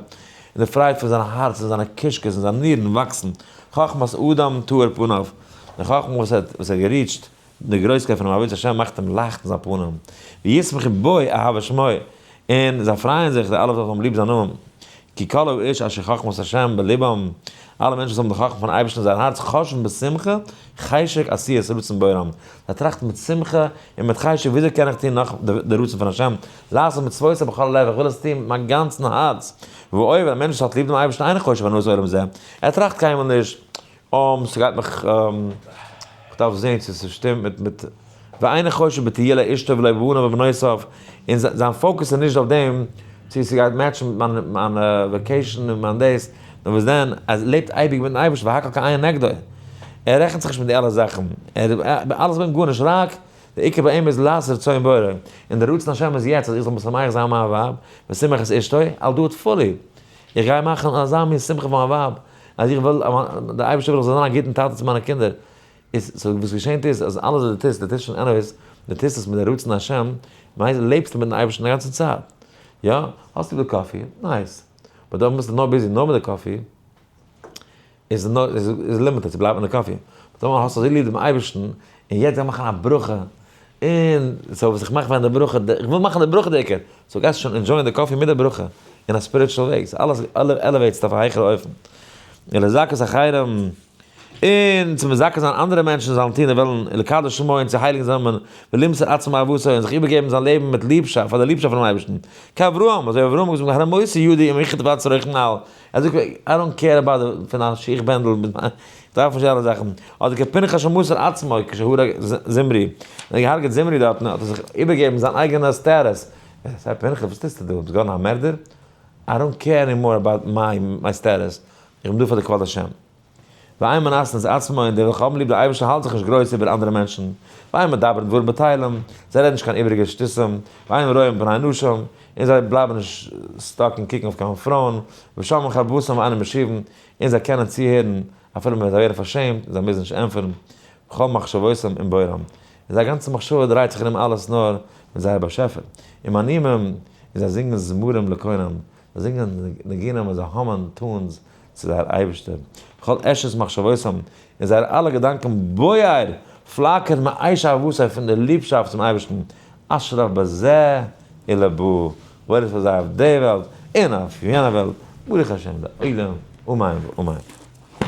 די פרייד פון זיין הארץ און זיינע קישקעס און זיינע נירן וואקסן, חכמת אדם תאיר פניו, די חכמה וואס ער האט גע reach ט, די גרויסקייט פונעם עבודת השם מאכט אים לייכטן זיין פנים, וישמחו בו אוהבי שמו, און זיי פרייען זיך די אלע וואס האבן ליב זיין נאמען, כי כל האיש אשר חכמת השם בלבם, אלע מענטשן וואס האבן די חכמה פון אייבערשטן אין זייער הארץ, חושבים בשמחה, חשק עשיית רצון בוראם, זיי טראכטן מיט שמחה און מיט חשק וויאזוי קען איך טון נאך די רצון פון השם, לעשות מצוותיו בכל הלב, איך וויל עס טון מיט מיין גאנצן הארץ, ואוהב, א מענטש וואס האט ליב דעם אייבערשטן אינו חושב הנאת עולם הזה, ער טראכט קיינמאל נישט, ס'גייט מיך, כ'דארף זען צו ס'שטימט מיט מיט, ואינו חושב בטיולי אשתו ולא בבניו ובנותיו, און זיין focus איז נישט אויף דעם צו ס'גייט match ן מיט מיין מיין vacation און מיין דאס, נאר וואס דען, ער לעבט אייביג מיטן אייבערשטן והכל כאין נגדו, ער רעכנט זיך נישט מיט די אלע זאכן, ער אלעס ביי אים גארנישט, רק די עיקר ביי אים איז לעשות רצון בורא, און די רצון השם איז יעצט אז איך זאל משמח זיין מיין ווייב, משמח את אשתו, I'll do it fully, איך גיי מאכן אזא מין שמחה פאר מיין ווייב, אז איך וויל, דער אייבערשטער וויל איך זאל זיין א גוטן טאטע צו מיינע קינדער, איז so וואס געשענט איז אז אלעס וואס דו טוסט, דו טוסט שוין anyways, דו טוסט עס מיט די רצון השם, ממילא לעבסטו מיטן אייבערשטן די גאנצע צייט. יא, האסט ליב די coffee, nice. But אויב ביסטו נאר busy נאר מיט די coffee, איז נאר, איז limited, ס'בלייבט מיט די coffee. But אויב האסטו אזוי ליב דעם אייבערשטן, און יעצט גיי מאכן א ברכה, און so וואס איך מאך ווען די ברכה, איך וויל מאכן די ברכה די עיקר, so גייסטו שוין enjoy ען די coffee מיט די ברכה, אין א spiritual וועג, so אלעס elevate ט אויף א העכערע אופן. ולזכות אחרים, און צו מזכה זיין אנדערע מענטשן זאלן טון און וועלן, ולקדש שמו און צו הייליגן זיין נאמען, ולמסור עצמו אהבתו און זיך איבערגעבן זיין לעבן מיט ליבשאפט פאר די ליבשאפט פונעם אייבערשטן. כאברהם, אזוי ווי אברהם האט געזאגט, הרמותי ידי אם איך תפצר אויך נעל. ער זאגט, I don't care about די פון א שיך בענדל, איך דארף נישט די אלע זאכן. אדער כפנחס שמסר עצמו כשהרג זמרי, ווען ער האט געהארגעט זמרי דארטן האט ער זיך איבערגעגעבן זיין אייגענע status. זיי פנחס וואס טוסטו דא? ביסט געווארן א מערדער? I don't care anymore about my status, איך בין דא פאר די כבוד השם. ואין מנשאין את עצמן, און די וועלכע האבן ליב די אייבערשטער האלט זיך נישט גרויס איבער אנדערע מענטשן, ואין מדברים דברים בטלים, זיי רעדן נישט קיין איבעריגע שטותים, ואין רואים פני נשים, און זיי בלייבן נישט stuck און קוקן אויף קיין פרויען, ושומעים חרפתם ואינם משיבים, און זיי קענען צוהערן אפילו ווען זיי ווערן פארשעמט, און זיי מוזן נישט ענטפערן, וכל מחשבותם עם בוראם, און זייער גאנצע מחשבה דרייט זיך ארום אלעס נאר מיט זייער באשעפער, ומנעימים, און זיי זינגען זמרים לקונם, זיי זינגען ניגונים און זיי hum ען tunes צו זייער אייבערשטער, וכל אשת מחשבותם, און זייערע אלע געדאנקען בוער, פלאקערן מאש אהבתו פון די ליבשאפט צום אייבערשטן, אשריו בזה ולבא, וואויל איז פאר זיי אויף די וועלט און אויף יענע וועלט, ברוך השם לעולם, אמן ואמן.